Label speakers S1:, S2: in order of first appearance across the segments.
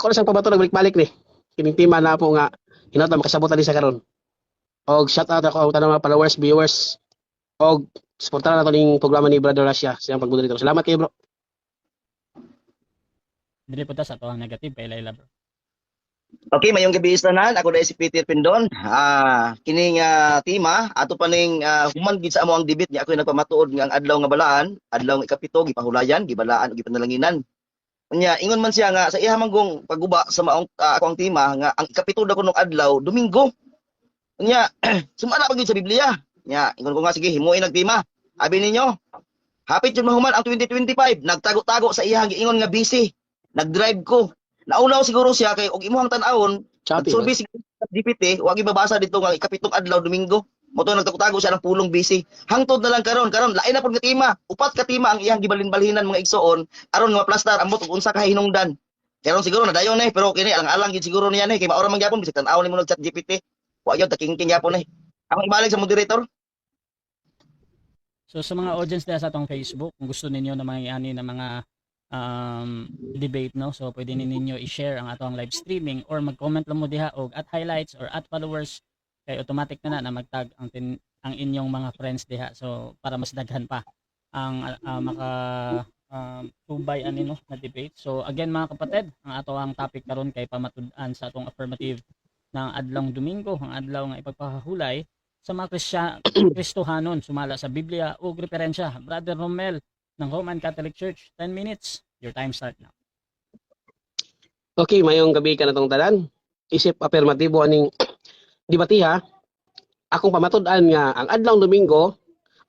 S1: Ako na siyang pabato nagbalik-balik ni. Kining tema na po nga hinata makasabot ani sa karon. Og shout out ako ang tanang mga followers, viewers. Og suportahan nato ning programa ni Brother Russia sa iyang pag-moderator. Salamat kayo, bro.
S2: Dili po ta sa atoang negative kay Laila, bro.
S3: Okay, mayong gabi tanan. Ako na si Peter Pindon. Kining tema ato pa ning human gid sa amo ang debate niya, ako nagpamatuod nga ang adlaw nga balaan, adlaw nga ikapito gipahulayan, gibalaan ug gipanalanginan. Unya ingon man siya nga sa iya manggong pagguba sa maong ako ang tema nga ang ikapito daw kunong adlaw Domingo. Unya sumala pa gyud sa Biblia. Nya ingon ko nga sige, himuin ang tema. Abi ninyo, hapit jud mahuman ang 2025, nagtago-tago sa iyang giingon nga busy. Nag-drive ko. Naulaw siguro siya kay og imuhang tan-awon,
S1: Choppy.
S3: nagsurvey siguro sa GPT, wag ibabasa dito nga ikapitong adlaw Domingo. Mo to nagtago-tago siya ng pulong busy. Hangtod na lang karon, karon lain na pud nga tema. Upat ka tema ang iyang gibalin-balhinan, mga igsoon, aron nga maplastar ambot og unsa ka hinungdan. Karon siguro nadayon eh, pero kini alang-alang gid siguro niya ni kay maura man gyapon bisag tan-awon nimo nag Chat GPT. Wa gyud takingking gyapon eh. Ang ibalik sa moderator.
S2: So sa mga audience diha sa atong Facebook, kung gusto ninyo na mga ani na mga debate, no, so pwede ni ninyo i-share ang atong live streaming or mag-comment lang mo diha og @highlights or @followers kay automatic na na na magtag ang inyong mga friends diha, so para mas daghan pa ang maka subay ani, no, na debate. So again, mga kapatid, ang ato ang topic karon kay pamatud-an sa atong affirmative ng adlong Domingo, ang adlaw nga ipagpahulay sa mga Kristohanon sumala sa Biblia ug referensya. Brother Romel ng Roman Catholic Church, 10 minutes. Your time start now.
S1: Okay, mayong gabi ka na tong tanan. Isip apermatibo aning debatiha, akong pamatud-an nga ang adlaw Domingo,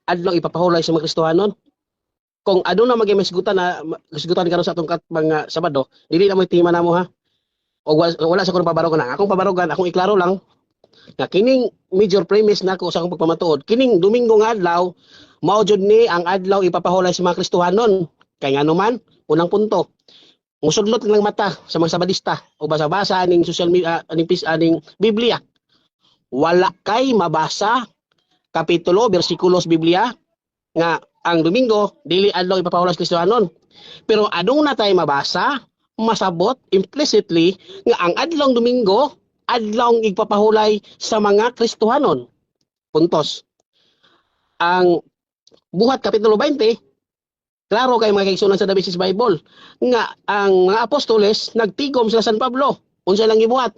S1: adlaw ipapahulay sa mga Kristohanon. Kung aduna magay masgutan na masgutan karon sa atong mga Sabado, dili na mo tema namo ha. O wala, wala sa akong pabarugan. Ang akong pabarugan, akong iklaro lang nga kining major premise nako sa akong pagpamatuod, kining Domingo nga adlaw mao jud ni ang adlaw ipapahulay sa mga Kristohanon. Kay ngano man, unang punto, musudlot lang mata sa mga Sabadista o basa-basa aning social media, aning pis, aning Biblia. Wala kay mabasa kapitulo, bersikulo sa Biblia nga ang Domingo dili adlaw ipapahulay sa Kristohanon. Pero aduna tay mabasa, masabot implicitly nga ang adlong Domingo adlaw ipapahulay sa mga Kristohanon. Puntos. Ang Buhat kapitulo 20, klaro kay mga kaigsunan sa The Message Bible nga ang mga apostoles nagtigom sila San Pablo. Unsa lang gibuhat?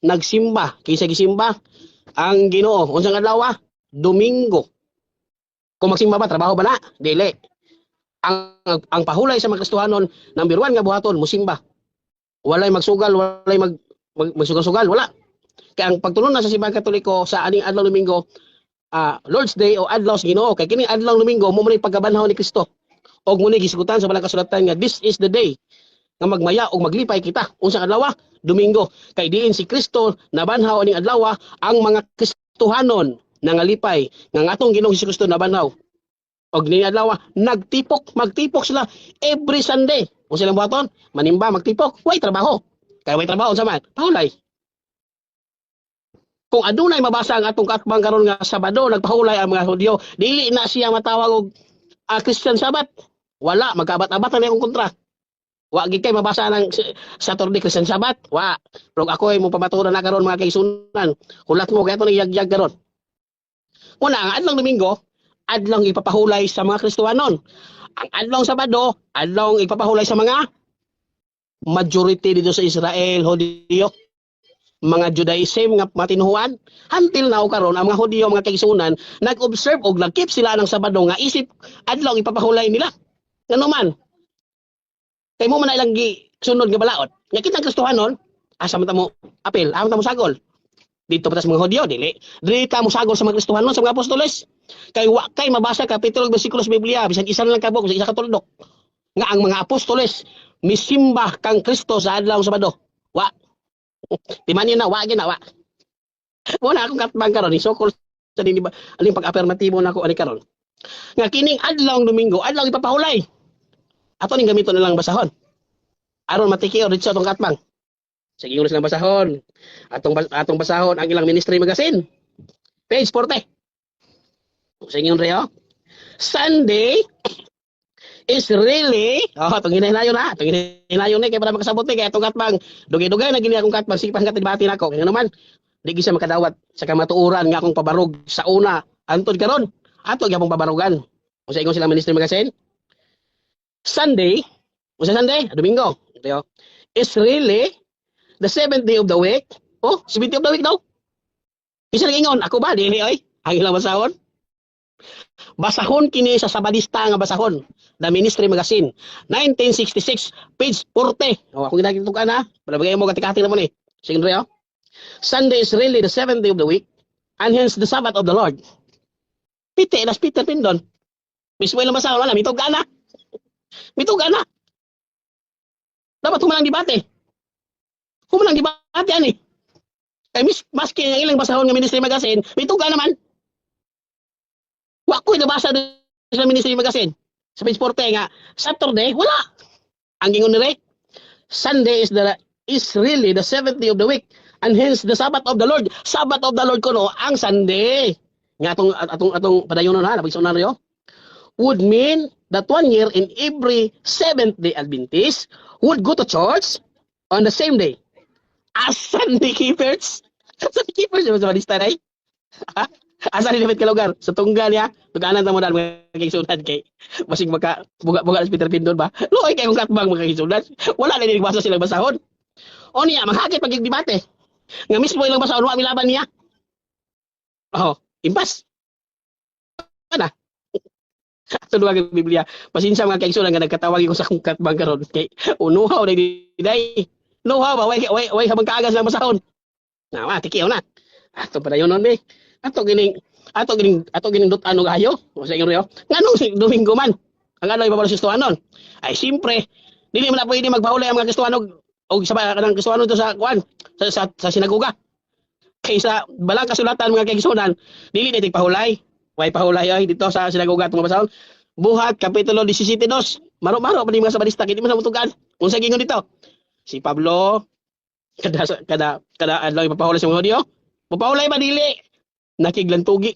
S1: Nagsimba. Kinsa gisimba? Ang Ginoo. Unsang adlaw? Domingo. Kung magsimba ba, trabaho ba na? Dili. Ang pahulay sa mga Kristohanon, number 1 nga buhaton, musimba. Walay magsugal, walay magsugal-sugal, wala. Kaya ang pagtulon na sa simbahan Katoliko sa aning adlaw Domingo, Lord's Day o adlaw sa Ginoo, kay kining adlaw Domingo mo man pagkabanhaw ni Kristo. Og muni gisgutan sa balang kasulatan nga this is the day nga magmaya og maglipay kita. Unsang adlaw? Domingo. Kay diin si Kristo nabanhaw aning adlaw, ang mga Kristohanon nangalipay nga ang atong Ginoong Hesus Kristo nabanhaw. Og ning adlaw nagtipok, magtipok sila every Sunday. Unsa ilang buhaton? Manimba, magtipok, way trabaho. Kay way trabaho, unsa man? Pahulay. Kung adunay mabasa ang atong kaatbang karon nga Sabado nagpahulay ang mga Hudyo, dili na siya matawag og Christian Sabbath. Wala, magkabat-abat na akong kontra. Wa gid kay mabasa ng Saturday Christian Sabbath. Wa. Pero ako ay mo pamaturan na karon, mga kaigsunan. Hulat mo kay ato yagyag karon. Una, ang adlong Domingo, adlong ipapahulay sa mga Kristohanon. Ang adlong Sabado, adlong ipapahulay sa mga majority dito sa Israel, Hudyo. Mga Judaism nga matinuhuan. Until now karon ang mga Hudyo, mga kaigsunan, nag-observe og nag-keep sila ng Sabado nga isip adlaw ipapahulay nila. Ngano man? Kay mo man na ilang gi sunod nga balaod. Nga kitang Kristohanon, asa man ta mo apil, asa man ta mo sagol? Dito pa ta sa mga Hudyo, dili. Dili ta mo sagol sa mga Kristohanon, sa mga apostoles. Kay wa kay mabasa kapitulo bersikulo sa Biblia, bisan isa na lang kabuk, bisan isa ka tuldok, nga ang mga apostoles misimba kang Kristo sa adlaw Sabado. Wa. Timan na, wa gyud na, wa. Wala akong katbang karon ni sokol sa dinhi ba aning pag-affirmatibo nako ani karon. Nga kining adlaw Domingo, adlaw ipapahulay. Ato ning gamiton na lang basahon. Aron matiki o dito atong katbang. Sige, ulit silang basahon. Atong basahon ang ilang ministry magazine. Page 40. Sige yung reo. Sunday Is really, oh, itong hinahinayon na, itong hinahinayon ni, kaya para makasabot ni, kaya itong katbang, dugay-dugay na gini akong katbang, sige pa hanggat debate nako, kaya naman, di siya makadawat sa kamatuoran nga akong pabarog sa una, antod karon, ato gyapong pabarugan. Kung sa ingon sila Ministry Magazine, Sunday, kung sa Sunday, Domingo, ito, is really the seventh day of the week. Oh, seventh day of the week daw. Isa ingon, ako ba, dili oy, ang ilang basahon. Basahon kini sa Sabadista nga basahon. The Ministry Magazine, 1966, page 40. Oh, ako ginagitukan ha. Palabagay mo katikati na mo ni. Sige, oh. Sunday is really the seventh day of the week and hence the Sabbath of the Lord. Piti, nas Peter Pindon. Mismo ilang basahon, wala, mitog na. Mitog na. Dapat humanang debate. Humanang debate, ani. Kay maski ang ilang basahon nga Ministry Magazine, mituga naman. Wa ko'y nabasa sa Ministry Magazine. Sa page 40 nga, Saturday, wala. Ang gingon ni Ray, Sunday is really the seventh day of the week and hence the Sabbath of the Lord. Sabbath of the Lord kuno ang Sunday. Nga atong padayonon ha, napag na yo. Would mean that one year in every Seventh Day Adventist would go to church on the same day as Sunday keepers. Sunday keepers, yung sa balista na? Asa ni dapat ka lugar? Sa tunggal niya, tuganan ta mo dahil mga kigsunan kay basig maka buga-buga sa Peter Pindon ba? Luoy kay kong katbang mga kigsunan. Wala na basa silang basahon. O niya, maghakit pag debate. Nga mismo ilang basahon, wa milaban niya. Oh, impas. Ana. Ato ang Biblia. Pasensya mga kaigsunan nga nagkatawag ko sa akong katbang karon kay unuhaw na diday. Nuhaw ba way habang kaagas lang basahon. Na, wa tikiw na. Ato pa dayon nun eh. Ato gining dut-an og ayo. O sa ingon riyo. Nganong si Domingo man? Ang ano ibabalo sa Kristohanon? Ay siyempre, dili man na pwede magpahulay ang mga Kristohano og sa kanang Kristohano to sa kuan sa sinagoga. Kaysa balang kasulatan mga kaigsunan, dili na pahulay. Way pahulay ay dito sa sinagoga itong mabasahon. Buhat Kapitulo 17:2. Maro-maro pa ni mga Sabadista kay di man sa mutugan. Unsa gingon dito? Si Pablo kada adlaw ipapahulay sa mga Hudyo. Mapahulay ba dili? Nakiglantugi.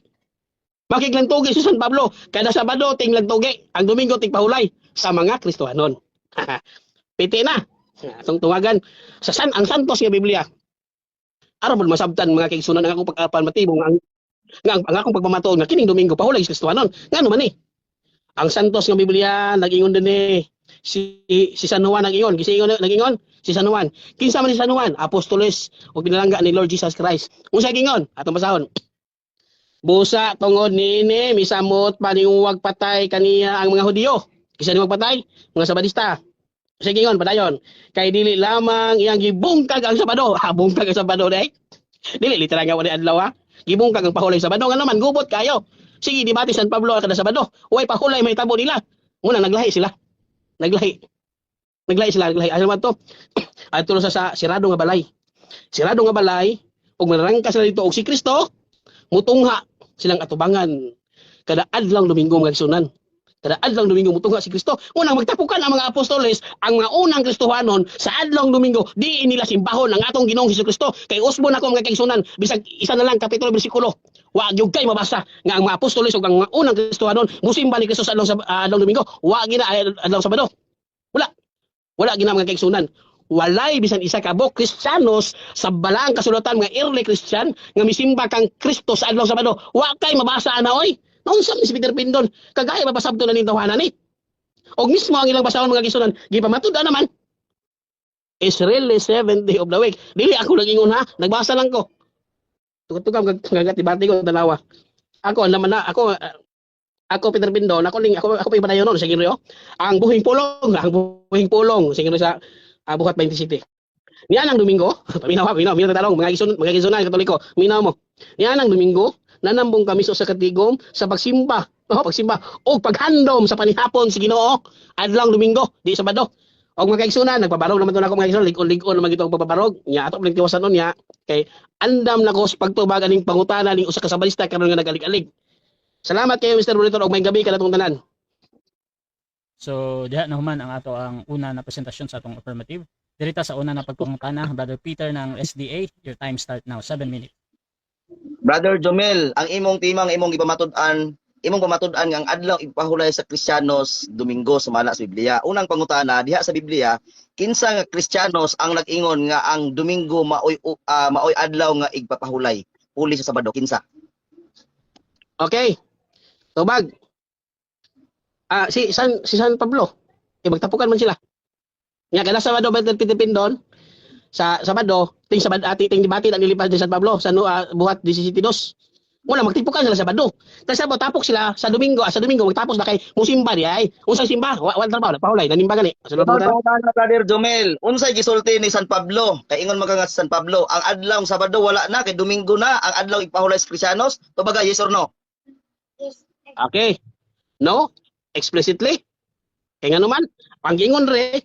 S1: Makiglantugi si San Pablo. Kada Sabado tinglantugi, ang Domingo tingpahulay sa mga Kristohanon. Piti na. Atong tungagan sa san ang Santos nga Biblia. Aron mo masabtan mga kaigsunan ang akong pag-apal matibong ang akong pagmamatuod nga kining Domingo pahulay sa Kristohanon. Ngano man ni? Ang Santos nga Biblia nag-ingon dinhi si San Juan nag-ingon, gisingon nag-ingon si San Juan. Kinsa man si San Juan? Apostoles o pinalangga ni Lord Jesus Christ. Unsa gingon? Atong basahon. Busa tungod niini misamot paninguwag patay kaniya ang mga Hudiyo. Kinsa ni patay? Mga Sabadista. Sige gingon padayon. Kay dili lamang iyang gibungkag ang Sabado. Ha, bungkag ang Sabado day. Dili literal nga wala adlaw ha. Gibungkag ang pahulay Sabado ngano man gubot kayo. Sige debate San Pablo kada Sabado. Way pahulay may tabo nila. Muna naglahi sila. Naglahi. Naglahi sila, naglahi. Ano man to? Adto sa sirado nga balay. Sirado nga balay ug manarangka sila dito og si Kristo mutungha silang atubangan kada adlaw Domingo mga kisunan. Kada adlaw Domingo mutungha si Kristo. Unang magtapukan ang mga apostoles, ang mga unang Kristohanon sa adlaw Domingo, di nila simbahon ang atong Ginoong Hesus Kristo. Kay usbon ako mga kaigsunan, bisag isa na lang kapitulo bersikulo. Wa gyud kay mabasa nga ang mga apostoles ug ang mga unang Kristohanon musimba ni Kristo sa adlaw Domingo. Wa gina adlaw Sabado. Wala. Wala gina mga kaigsunan. Walay bisan isa ka buok Kristiyanos sa balaang kasulatan mga early Christian nga misimba kang Kristo sa adlaw Sabado. Wa kay mabasa ana oy. Naunsa man si Peter Pindon? Kagaya mapasabto na ning tawanan ni. Og mismo ang ilang basahon mga kisunan, gipamatud-an naman. Is really seventh day of the week. Dili ako nag-ingon ha, nagbasa lang ko. Tugtugam gagat debate ko dalawa. Ako naman na ako ako Peter Pindon, ako ning ako ako pa ipadayon nun sa Ginoo. Ang buhing pulong sa Ginoo sa Buhat 27. Niya nang Domingo, paminaw, paminaw, minaw talong mga gisunan Katoliko, minaw mo. Niya nang Domingo, nanambong kami sa katigom sa pagsimba, oh, pagsimba og paghandom sa panihapon sa Ginoo adlaw Domingo, di Sabado. Og mga kaigsunan, nagpabarog naman to nako mga kaigsunan, lig-on-lig-on naman gito ang pagpabarog. Nya ato lang tiwasan nun nya kay andam nako sa pagtubag aning pangutana ning usa ka Sabalista karon nga nagalig-alig. Salamat kayo Mr. Monitor og may gabi kanatong tanan.
S2: So diha na human ang ato ang una na presentasyon sa atong affirmative. Dirita sa una na pagpangutana, Brother Peter ng SDA, your time start now, 7 minutes.
S3: Brother Jomel, ang imong timang imong ipamatud-an Imong pamatud-an nga ang adlaw ipahulay sa Kristiyanos Domingo sumala sa Biblia. Unang pangutana diha sa Biblia, kinsa nga Kristiyanos ang nag-ingon nga ang Domingo maoy adlaw nga igpapahulay? Puli sa Sabado, kinsa?
S1: Okay. Tubag. Ah, si San Pablo. Eh, magtapukan man sila. Nga kada Sabado ba Peter Pindon? Sa Sabado, ting Sabado ati ting debate na nilipas di San Pablo sa no, buhat 17. Wala magtipukan sila Sabado. Tas Sabado tapok sila sa Domingo magtapos na kay musimba di ay. Unsay simba? Wa trabaho, nagpahulay, nanimba gani. Sa
S3: Unang pangutana, Brother Jomel, unsay gisulti ni San Pablo? Kay ingon man ka nga sa San Pablo, ang adlaw Sabado wala na kay Domingo na ang adlaw ipahulay sa Kristiyanos. Tubaga, yes or no?
S1: Okay. No, explicitly. Kay nga naman, ang gingon re,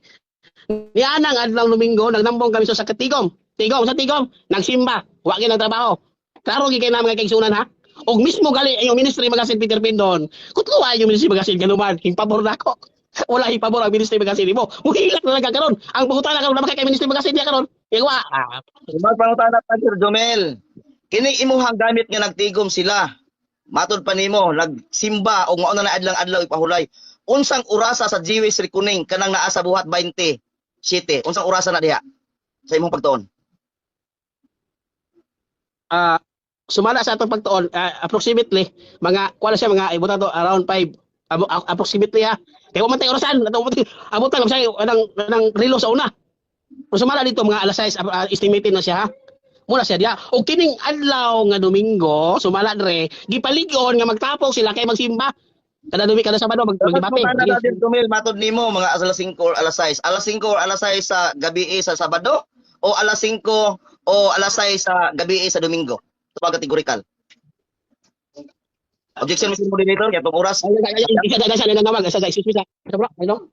S1: niya nang adlaw Domingo, nagnambong kami sa Katigom. Tigom sa Tigom, nagsimba, wa gyud trabaho. Klaro gyud kay na mga kaigsunan ha. Og mismo gali ang ministry magazine Peter Pindon. Kutluwa yung ministry magazine ganuman, hing pabor nako. Wala hing pabor ang ministry magazine nimo. Muhilak na lang ka karon. Ang pangutana karon na kay ministry magazine diya karon. Iwa. Ah,
S3: Unang pangutana, Brother Jomel, kini imuhang gamit nga nagtigom sila. Matod pa nimo nagsimba og mao na na adlang adlaw ipahulay. Unsang orasa sa Jewish reckoning kanang naa sa Buhat 20:7? Unsang orasa na diha sa imong pagtuon?
S1: Sumala sa atong pagtuon, approximately mga kuan siya mga ibutan to around 5 approximately ha. Kay wa man tay orasan, ato abutan lang siya anang relo sa una. Pero sumala dito mga alas 6 estimated na siya ha. Muna siya diya. Og kining adlaw nga Domingo, sumala dre, gipaligon nga magtapok sila kay magsimba. Kada Domingo, kada Sabado magdebate.
S3: Pangutana, Brother Jomel, matod nimo mga alas 5 or alas 6. Alas 5 or alas 6 sa gabi sa Sabado o alas 5 o alas 6 sa gabi sa Domingo? Ito kategorikal. Objection, Mr. Moderator, kaya pag oras.
S1: Ay, ay, ay, isa, isa, isa, isa, isa, isa, excuse me, sa, sa, bro, ano?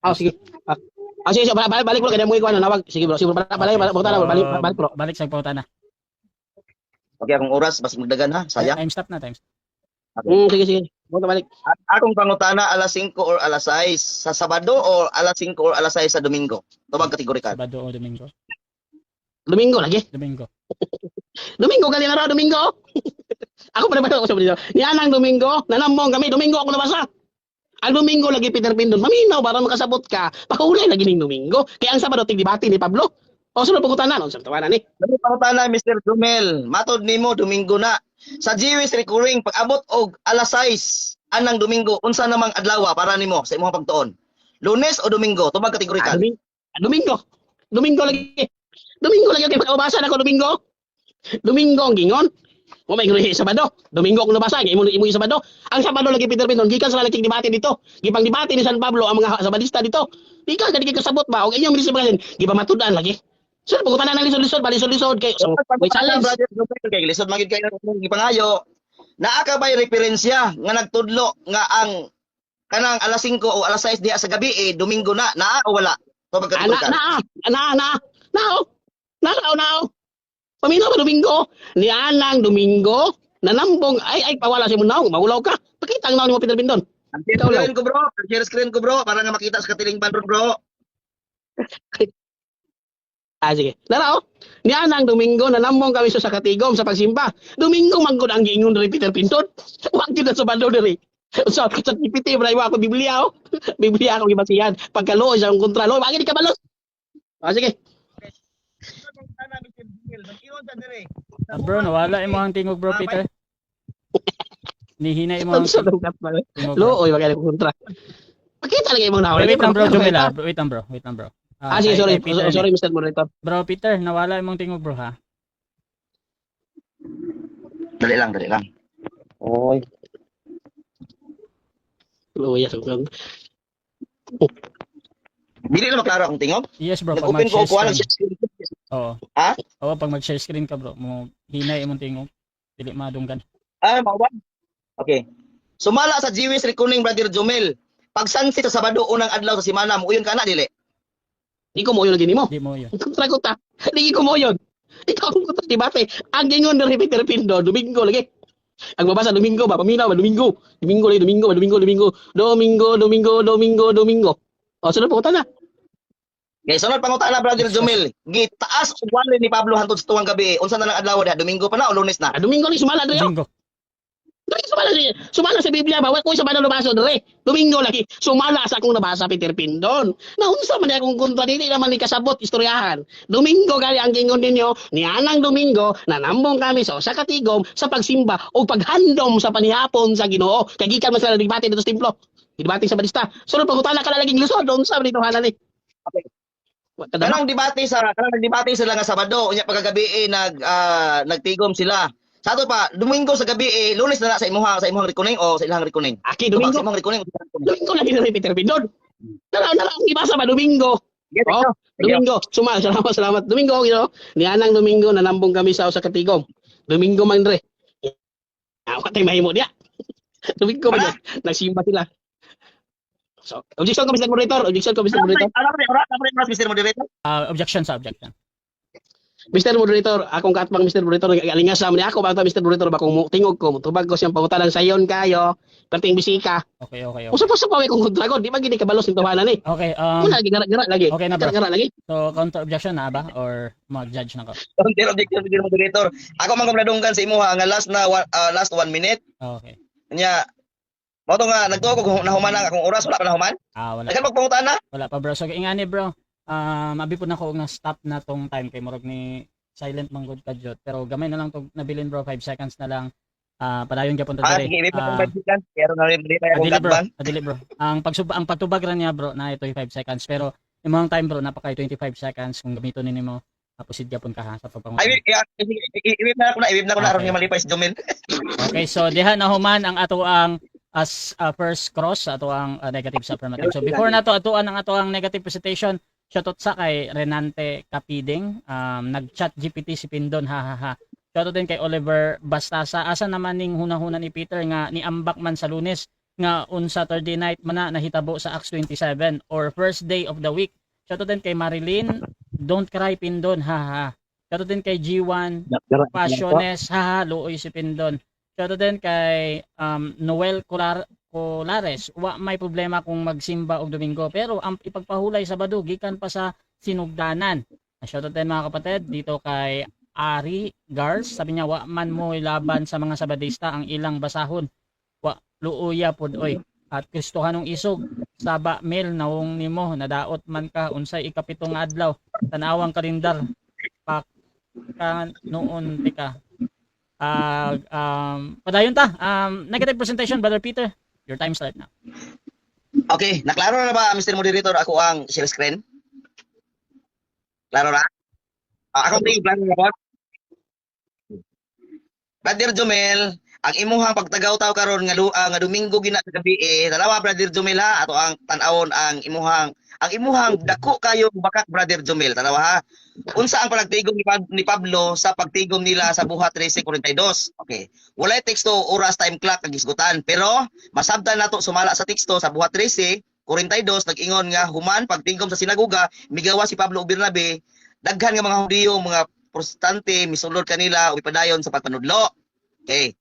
S1: Ah, sige. Ah, sige, sige, balik, balik, bro, kaya mo ikuha, nawag. Sige, bro, sige, bro, balik, balik, balik, balik, balik, balik, bro.
S2: Balik sa pangutana.
S3: Okay, akong oras, basta magdagan ha, sayang.
S2: Time stop na, time stop.
S1: Sige, sige. Balik, balik.
S3: Akong pangutana, alas 5 or alas 6 sa Sabado o alas 5 or alas 6 sa Domingo? Tubag kategorikal.
S2: Sabado o Domingo?
S1: Domingo lagi.
S2: Domingo.
S1: Domingo gali na raw, Domingo. Ako pa naman ako sa dito. Niya nang Domingo, nanambong kami, Domingo ako nabasa. Ang Domingo lagi Peter Pindon, maminaw para makasabot ka. Pahulay lagi ning Domingo. Kaya ang Sabado tigdibati ni Pablo. O sunod pangutana, no, sa tawanan ni.
S3: Dali pangutana, Mr. Jumel, matod nimo Domingo na. Sa Jewish recurring pag abot og alas 6 anang Domingo, unsa namang adlaw para nimo sa imong pagtuon? Lunes o Domingo? Tubag kategorikal.
S1: Domingo. Domingo lagi. Domingo lagi kay pagkabasa na ko Domingo. Domingo ang gingon. Mo may gruhi Sabado. Domingo akong nabasa, imo imo yung Sabado. Ang Sabado lagi Peter Pindon gikan sa lalaki debate dito. Gipang debate ni San Pablo ang mga Sabadista dito. Gikan ka di kasabot ba og inyong ministry magazine gipamatud-an lagi. Sir, pagkutanan ng lisod-lisod, balisod-lisod kay so, may challenge.
S3: Brother Jumel, kay lisod magid kayo ng gipangayo. Naa ka ba'y referensya nga nagtudlo nga ang kanang alas 5 o alas 6 diha sa gabi eh, Domingo na, naa o wala? Tubag
S1: Ah, na
S3: kategorikal.
S1: na na na na oh. Na na na. Oh. Paminaw ba Domingo? Nianang Domingo, nanambong ay ay pawala si Munaw, maulaw ka. Pakita ang naon mo Peter Pindon.
S3: Ang share
S1: Ikaw lang.
S3: screen ko, bro. Ang share screen ko, bro, para nga makita sa katilingban bro.
S1: Ah, sige. Dara, oh. Nianang Domingo, nanambong kami sa Katigom sa pagsimba. Domingo manggod ang giingon diri Peter Pindon. Wag gyud na sa bando diri. So, sa GPT, bro, ako Biblia, oh. Biblia ako gibasihan. Pagkaluoy sa akong kontra, loy, wag di ka balos. Ah, sige.
S2: Ah, bro, nawala imo ang tingog, bro, Peter. Nihina imo ang
S1: Sa lugat ba?
S2: tingog, bro.
S1: Luoy, wag ko kontra. Pakita lagi imong naon.
S2: Wait, wait lang, bro, Jumel, ah. Wait lang, bro. Wait lang, bro.
S1: Ah, sige, sorry.
S2: Kay Peter
S1: Sorry,
S2: ni.
S1: Mr. Moderator.
S2: Bro, Peter, nawala imong tingog, bro, ha?
S3: Dali lang, dali lang.
S1: Oy. Luoy, sa kontra.
S3: Dili na maklaro akong tingog.
S2: Yes, bro, pag
S3: Nag-open ko
S2: mag-share
S3: kuha ng
S2: screen.
S3: share screen.
S2: Oo.
S3: Ha?
S2: Oo, pag mag-share screen ka, bro, mo hinay imong tingog. Dili madunggan.
S3: Ah, mawa. Okay. Sumala sa Jewish reckoning, Brother Jumel. Pag sunset sa Sabado unang adlaw sa semana, muuyon ka na dili?
S1: Di ko mo yun lagi nimo.
S2: Di mo yun.
S1: Kontra ko ta. Di ko mo yun. Ikaw ang kontra debate. Ang gingon ni Peter Pindo, Domingo lagi. Ang mabasa Domingo ba paminaw ba Domingo. Domingo lagi Domingo ba Domingo Domingo Domingo Domingo Domingo Domingo. O sunod po na.
S3: Okay, sunod pangutana, Brother Jumel. Gitaas og wali ni Pablo hantod sa tuwang gabi. Unsa na lang adlaw diha? Domingo pa na o Lunes na?
S1: Ah, Domingo ni sumala dre.
S2: Domingo.
S1: Dili sumala sa Biblia ba? Wa ko sa banal nabasa dire. Domingo lagi sumala sa akong nabasa, Peter Pindon. Naunsa man akong kontra, dili naman ni kasabot istoryahan. Domingo gali ang gingon ninyo, nianang Domingo nanambong kami sa usa ka tigom sa pagsimba o paghandom sa panihapon sa Ginoo. Kay gikan man sila debate dito sa templo. Debate sa Badista. Sunod pangutana ka na laging lusod unsa man dito hanan ni.
S3: Okay.
S1: Wa kadama.
S3: Kanang nagdebate sila nga Sabado, unya pagkagabi eh, nagtigom sila. Sa ato pa, Domingo sa gabi eh, Lunes na na sa imuhang reckoning o sa ilang reckoning.
S1: Aki
S3: Tubag
S1: Domingo.
S3: Sa imong reckoning o sa ilang reckoning.
S1: Domingo lagi na Peter Pindon. Nara nara ang ibasa ba Domingo?
S3: Sige,
S1: Oh,
S3: sige.
S1: Domingo, sumala, salamat, salamat. Domingo, nianang Domingo, nanambong kami sa usa ka tigom. Domingo man dre. Ah, wa tay mahimo diya. Domingo man yun. Nagsimba sila. So, objection ko, Mr. Moderator. Objection ko, Mr. Moderator.
S3: Ano pa rin, oras, Mr. Moderator?
S2: Ah, objection sa objection.
S1: Mr. Moderator, akong kaatbang, Mr. Moderator, nag-alingas sa ni ako ba Mr. Moderator ba kung tingog ko, tubag ko siyang pangutanan sayon kayo, perting bisika.
S2: Okay.
S1: Usa pa sa pawi kong kontra ko, di ba gini kabalos ning tawanan ni.
S2: Okay,
S1: Wala lagi gara-gara lagi.
S2: Okay na, bro.
S1: Gara-gara lagi.
S2: So counter objection na ba or mag-judge na ko?
S3: Counter objection, Mr. Moderator. Ako man kung nadunggan sa imuha nga last 1 minute.
S2: Okay.
S3: Nya mao to nga nagtuo ko kung nahuman ang akong oras, wala pa nahuman.
S2: Ah, wala.
S3: Daghan magpangutana.
S2: Wala pa, bro. So ingani, bro. Abi po na ko nga stop na tong time kay murag ni silent man gud ka jud. Pero gamay na lang tong nabilin, bro, 5 seconds na lang. Ah, padayon gyapon ta
S3: Ah,
S2: diri.
S3: sige, i-wait na
S2: Ah,
S3: kong 5 seconds. Pero na rin pa akong
S2: Adili, bro.
S3: katbang.
S2: Adili, bro. Ang pagtubag ra niya, bro, na ito 5 seconds pero imong time, bro, napakay 25 seconds kung gamiton ni nimo. Proceed gyapon ka ha sa pagpangutan.
S3: Ay, i-wait na ako na, i-wait na ako na aron nga malipay si Jomel.
S2: Okay, so diha na human ang ato ang as first cross sa ato ang negative sa affirmative. So before nato atuan ang ato ang negative presentation, shoutout sa kay Renante Kapiding, nag-chat GPT si Pindon, ha ha ha. Shoutout din kay Oliver Bastasa. Asa naman ning hunahuna ni Peter nga niambak man sa Lunes nga on Saturday night man na nahitabo sa Acts 27 or first day of the week. Shoutout din kay Marilyn, "Don't cry, Pindon, ha ha." Shoutout din kay G1 Passiones, haha, luoy si Pindon. Shoutout din kay Noel Colares, "Wa may problema kung magsimba og Domingo pero ang ipagpahulay Sabado gikan pa sa sinugdanan." Shoutout din, mga kapatid, dito kay Ari Gars, sabi niya, "Wa man mo laban sa mga Sabadista, ang ilang basahon. Wa luoya pod oy." At Kristohanong isog, "Saba Mel, nawong nimo nadaot man ka, unsay ikapito nga adlaw? Tanawang kalendar pa ka noon tika." Ah, padayon ta. Negative presentation, Brother Peter. Your time start now.
S3: Okay, naklaro na ba, Mr. Moderator, ako ang share screen? Klaro na? Ah, akong tingin, klaro na ba? Brother Jomel, ang imuhang pagtagaw-taw karon nga nga Domingo gina sa gabi eh, dalawa, Brother Jomel, ha, ato ang tan-awon ang imuhang dako kayo bakak, Brother Jomel, tanawa ha. Unsa ang panagtigom ni Pablo sa pagtigom nila sa Buhat 13:42? Okay. Walay teksto oras time clock ang gisgutan, pero masabtan nato sumala sa teksto sa Buhat 13:42, nag-ingon nga human pagtigom sa sinagoga, migawa si Pablo ug Bernabe, daghan nga mga Hudiyo, mga Protestante misulod kanila ug ipadayon sa pagpanudlo. Okay.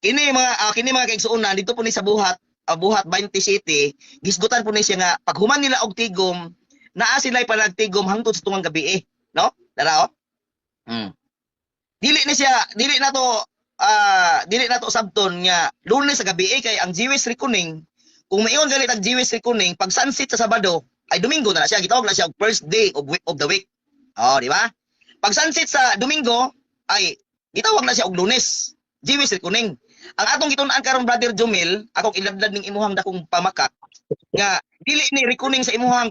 S3: Kini mga kaigsuonan dito po ni sa Buhat 27, gisgutan po ni siya nga paghuman nila og tigom, naa sila'y panagtigom hangtod sa tungang gabi eh, no? Dara oh. Dili ni siya, dili na to sabton nga Lunes sa gabi eh, kay ang Jewish reckoning, kung maingon ganit ang Jewish reckoning, pag sunset sa Sabado ay Domingo na, na siya, gitawag na siya og first day of the week. Oh, di ba? Pag sunset sa Domingo ay gitawag na siya og Lunes. Jewish reckoning. Ang atong gitun-an karon, Brother Jomel, akong iladlad ning imuhang dakong pamakak nga dili ni reckoning sa imuhang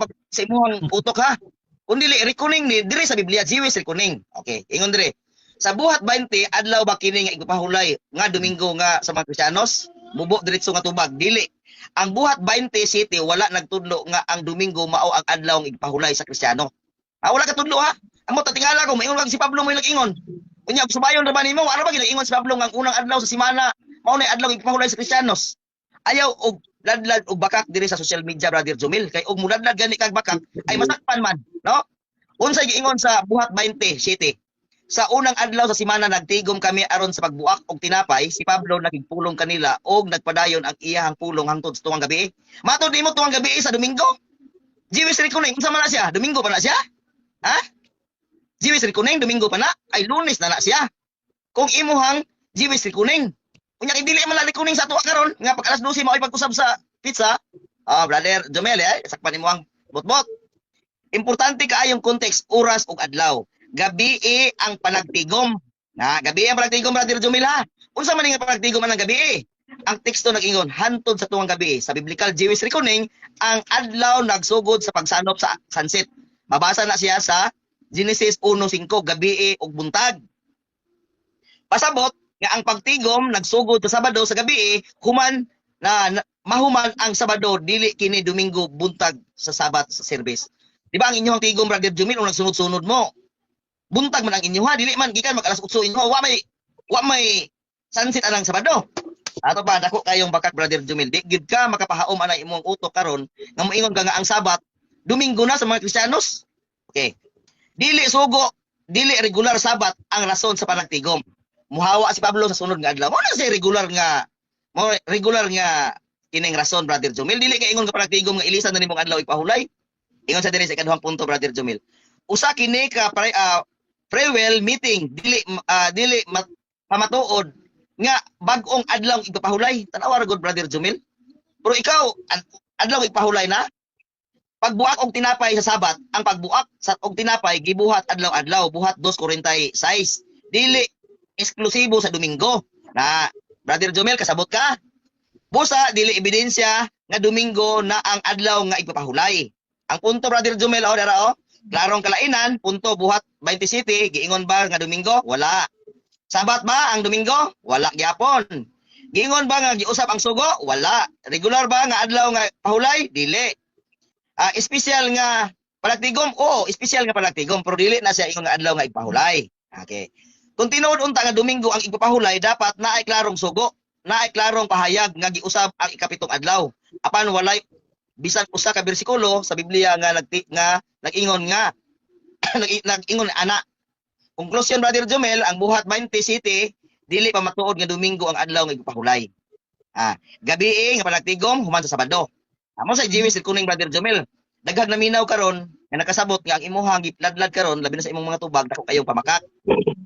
S3: utok ha. Kun dili reckoning ni diri sa Biblia, Jewish reckoning. Okay, ingon diri. Sa Buhat 20, adlaw ba kini nga igpahulay nga Domingo nga sa mga Kristiyanos? Mubo diretso nga tubag, dili. Ang Buhat 20 City wala nagtudlo nga ang Domingo mao ang adlaw nga igpahulay sa Kristiyano. Ah, wala katudlo ha. Amo tatingala ko maingon kag si Pablo mo nag-ingon. Unya subayon ra ba nimo? Ara ba ginaingon si Pablo nga ang unang adlaw sa semana mao na adlaw igpahulay sa Kristiyanos? Ayaw og ladlad og bakak diri sa social media, Brother Jomil, kay og muladlad gani kag bakak ay masakpan man, no? Unsay giingon sa Buhat 20 City? Sa unang adlaw sa semana nagtigom kami aron sa pagbuak og tinapay, si Pablo nakigpulong kanila og nagpadayon ang iyahang pulong hangtod sa tungang gabi. Matod nimo tungang gabi sa Domingo? Jewish reckoning, unsa man na siya? Domingo pa na siya? Ha? Jewish reckoning, Domingo pa na? Ay Lunes na na siya. Kung imuhang Jewish reckoning. Unya kay dili man kuning sa ato karon nga pag alas 12 mao pag-usab sa pizza. Ah, brother Jomel, eh, sakpan nimo ang botbot. Importante kaayong context, oras ug adlaw. Gabi ang panagtigom. Na, gabi ang panagtigom, brother Jomel, ha. Unsa man nga panagtigom anang gabi? Ang teksto nag-ingon hantod sa tuwang gabi. Sa biblical Jewish reckoning, ang adlaw nagsugod sa pagsanop sa sunset. Mabasa na siya sa Genesis 1:5, gabi ug buntag. Pasabot nga ang pagtigom nagsugod sa Sabado sa gabi, human na mahuman ang Sabado, dili kini Domingo buntag sa Sabat sa service. Di ba ang inyong tigom, brother Jumil, o nagsunod-sunod mo? Buntag man ang inyo ha, dili man gikan mag alas 8 inyo, wa may sunset anang Sabado. Ato pa dako kayong bakak, brother Jumil. Di gyud ka makapahaom ana imong utok karon nga moingon ka nga ang Sabat Domingo na sa mga Kristiyanos. Okay. Dili sugo, dili regular Sabat ang rason sa panagtigom. Muhawa si Pablo sa sunod nga adlaw. Mo na siya regular nga kining rason, brother Jumil. Dili ka ingon nga panagtigom nga ilisan na nimong adlaw ipahulay. Ingon sa diri sa ikaduhang punto, brother Jumil. Usa kini ka farewell meeting, dili pamatuod nga bag-ong adlaw ipapahulay. Tan-awa ra gud, brother Jumil. Pero ikaw, adlaw ipahulay na. Pagbuak og tinapay sa Sabat, ang pagbuak sa og tinapay gibuhat adlaw-adlaw, Buhat 2:46. Dili eksklusibo sa Domingo. Na, brother Jumil, kasabot ka? Busa dili ebidensya nga Domingo na ang adlaw nga ipapahulay. Ang punto, brother Jumel, oh, dara oh. Klarong kalainan, punto Buhat 20 City, giingon ba nga Domingo? Wala. Sabat ba ang Domingo? Wala gyapon. Giingon ba nga giusab ang sugo? Wala. Regular ba nga adlaw nga pahulay? Dili. Ah, espesyal nga palagtigom? Oo, espesyal nga palagtigom, pero dili na siya ingon nga adlaw nga ipahulay. Okay. Kung tinuod unta nga Domingo ang ipapahulay, dapat naay klarong sugo, naay klarong pahayag nga giusab ang ikapitong adlaw. Apan walay bisan usa ka bersikulo sa Biblia nga nga nag-ingon nga nag-ingon ana. Konklusyon, brother Jumel, ang Buhat 20 City dili pa matuod nga Domingo ang adlaw nga ipahulay. Ah, gabi nga panagtigom human sa Sabado. Amo sa Jewish kuning, brother Jumel. Daghang naminaw karon nga nakasabot nga ang imuhang gipladlad karon, labi na sa imong mga tubag, dako kayong pamakak.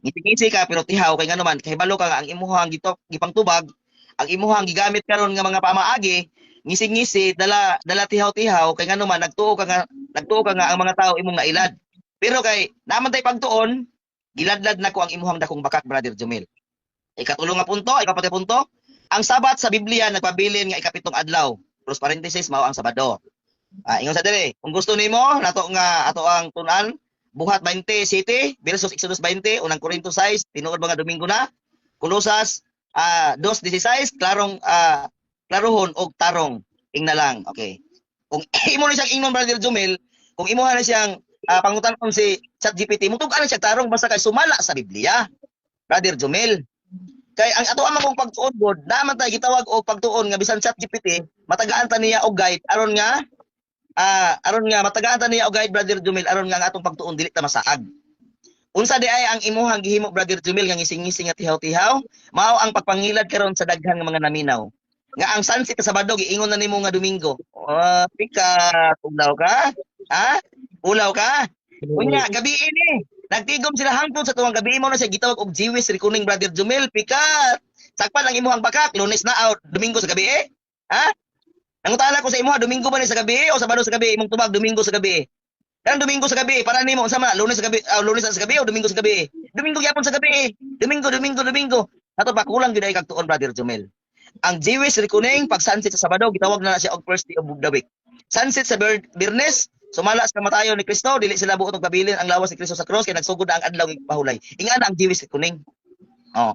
S3: Ngisi-ngisi ka pero tihaw kay ngano man kahibalo ka nga ang imuhang gitok gipangtubag, ang imuhang gigamit karon nga mga pamaagi, ngisi-ngisi dala dala tihaw-tihaw kay ngano man nagtuo ka nga ang mga tao imong nailad. Pero kay naman tay pagtuon, giladlad nako ang imuhang dakong bakak, brother Jumil. Ikatulo nga punto, ikapat nga punto, ang Sabat sa Biblia nagpabilin nga ikapitong adlaw. Cross parenthesis, mao ang Sabado. Ah, ingon sa diri, kung gusto nimo nato nga ato ang tun-an, Buhat 20 City versus Exodus 20, Unang Korinto 6, tinuod ba nga Domingo na? Kolosas 2:16, klarong klarohon og tarong ingna lang. Okay. Kung imo ni siyang ingnon, brother Jumil, kung imo na siyang pangutan-on si ChatGPT, mutug-an na siya tarong basta kay sumala sa Biblia. Brother Jumil. Kay ang ato amang kong pagtuon god, naman tayo gitawag og pagtuon nga bisan ChatGPT, matagaan ta niya og guide aron nga matagaan ta niya og guide, brother Jumil, aron nga ang atong pagtuon dili ta masaag. Unsa di ay ang imuhang gihimo, brother Jumil, nga ngising-ngising nga tihaw-tihaw? Mao ang pagpangilad karon sa daghan nga mga naminaw. Nga ang sunset sa Sabado giingon na nimo nga Domingo. Oh, pika, ulaw ka? Ha? Ulaw ka? Unya, gabi ini. Nagtigom sila hangtod sa tuwang gabi, mo na siya gitawag og Jewish reckoning, brother Jumil, pikat. Sakpan ang imuhang bakak, Lunes na out, Domingo sa gabi eh. Ha? Nangutana ko sa imuha, Domingo ba ni sa gabi o Sabado sa gabi? Imong tubag Domingo sa gabi. Kanang Domingo sa gabi, para nimo unsa man, Lunes sa gabi, Lunes sa gabi o Domingo sa gabi? Domingo gyapon sa gabi. Domingo, Domingo, Domingo. Ato pa kulang gyud ay kag tuon, brother Jumel. Ang Jewish reckoning, pag sunset sa Sabado, gitawag na siya og first day of the week. Sunset sa Biyernes, sumala sa kamatayon ni Kristo, dili sila buot og pabilin ang lawas ni Kristo sa cross kay nagsugod na ang adlaw nga pahulay. Ingana ang Jewish reckoning. Oh.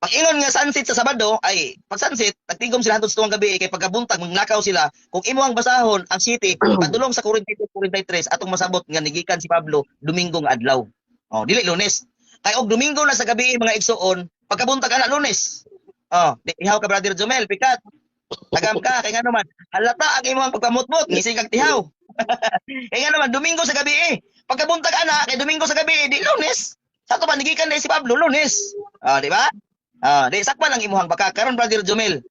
S3: Pag ingon nga sunset sa Sabado, ay pag sunset, nagtigom sila hantod sa tuwang gabi kay pagkabuntag magnakaw sila. Kung imo ang basahon ang city, padulong sa 42 43 atong masabot nga nigikan si Pablo Domingo nga adlaw. Oh, dili Lunes. Kay og Domingo na sa gabi, mga igsuon, pagkabuntag ana Lunes. Oh, di ihaw ka, brother Jumel, pikat. Tagam ka kay ngano man, halata ang imong pagpamutmot, ngising kag tihaw. Kay ngano man Domingo sa gabi eh. Pagkabuntag ana kay Domingo sa gabi, di Lunes. Sa ato pa nigikan si Pablo Lunes. Oh, di ba? Ah, di sakpan ang imuhang baka karon, brother Jumel.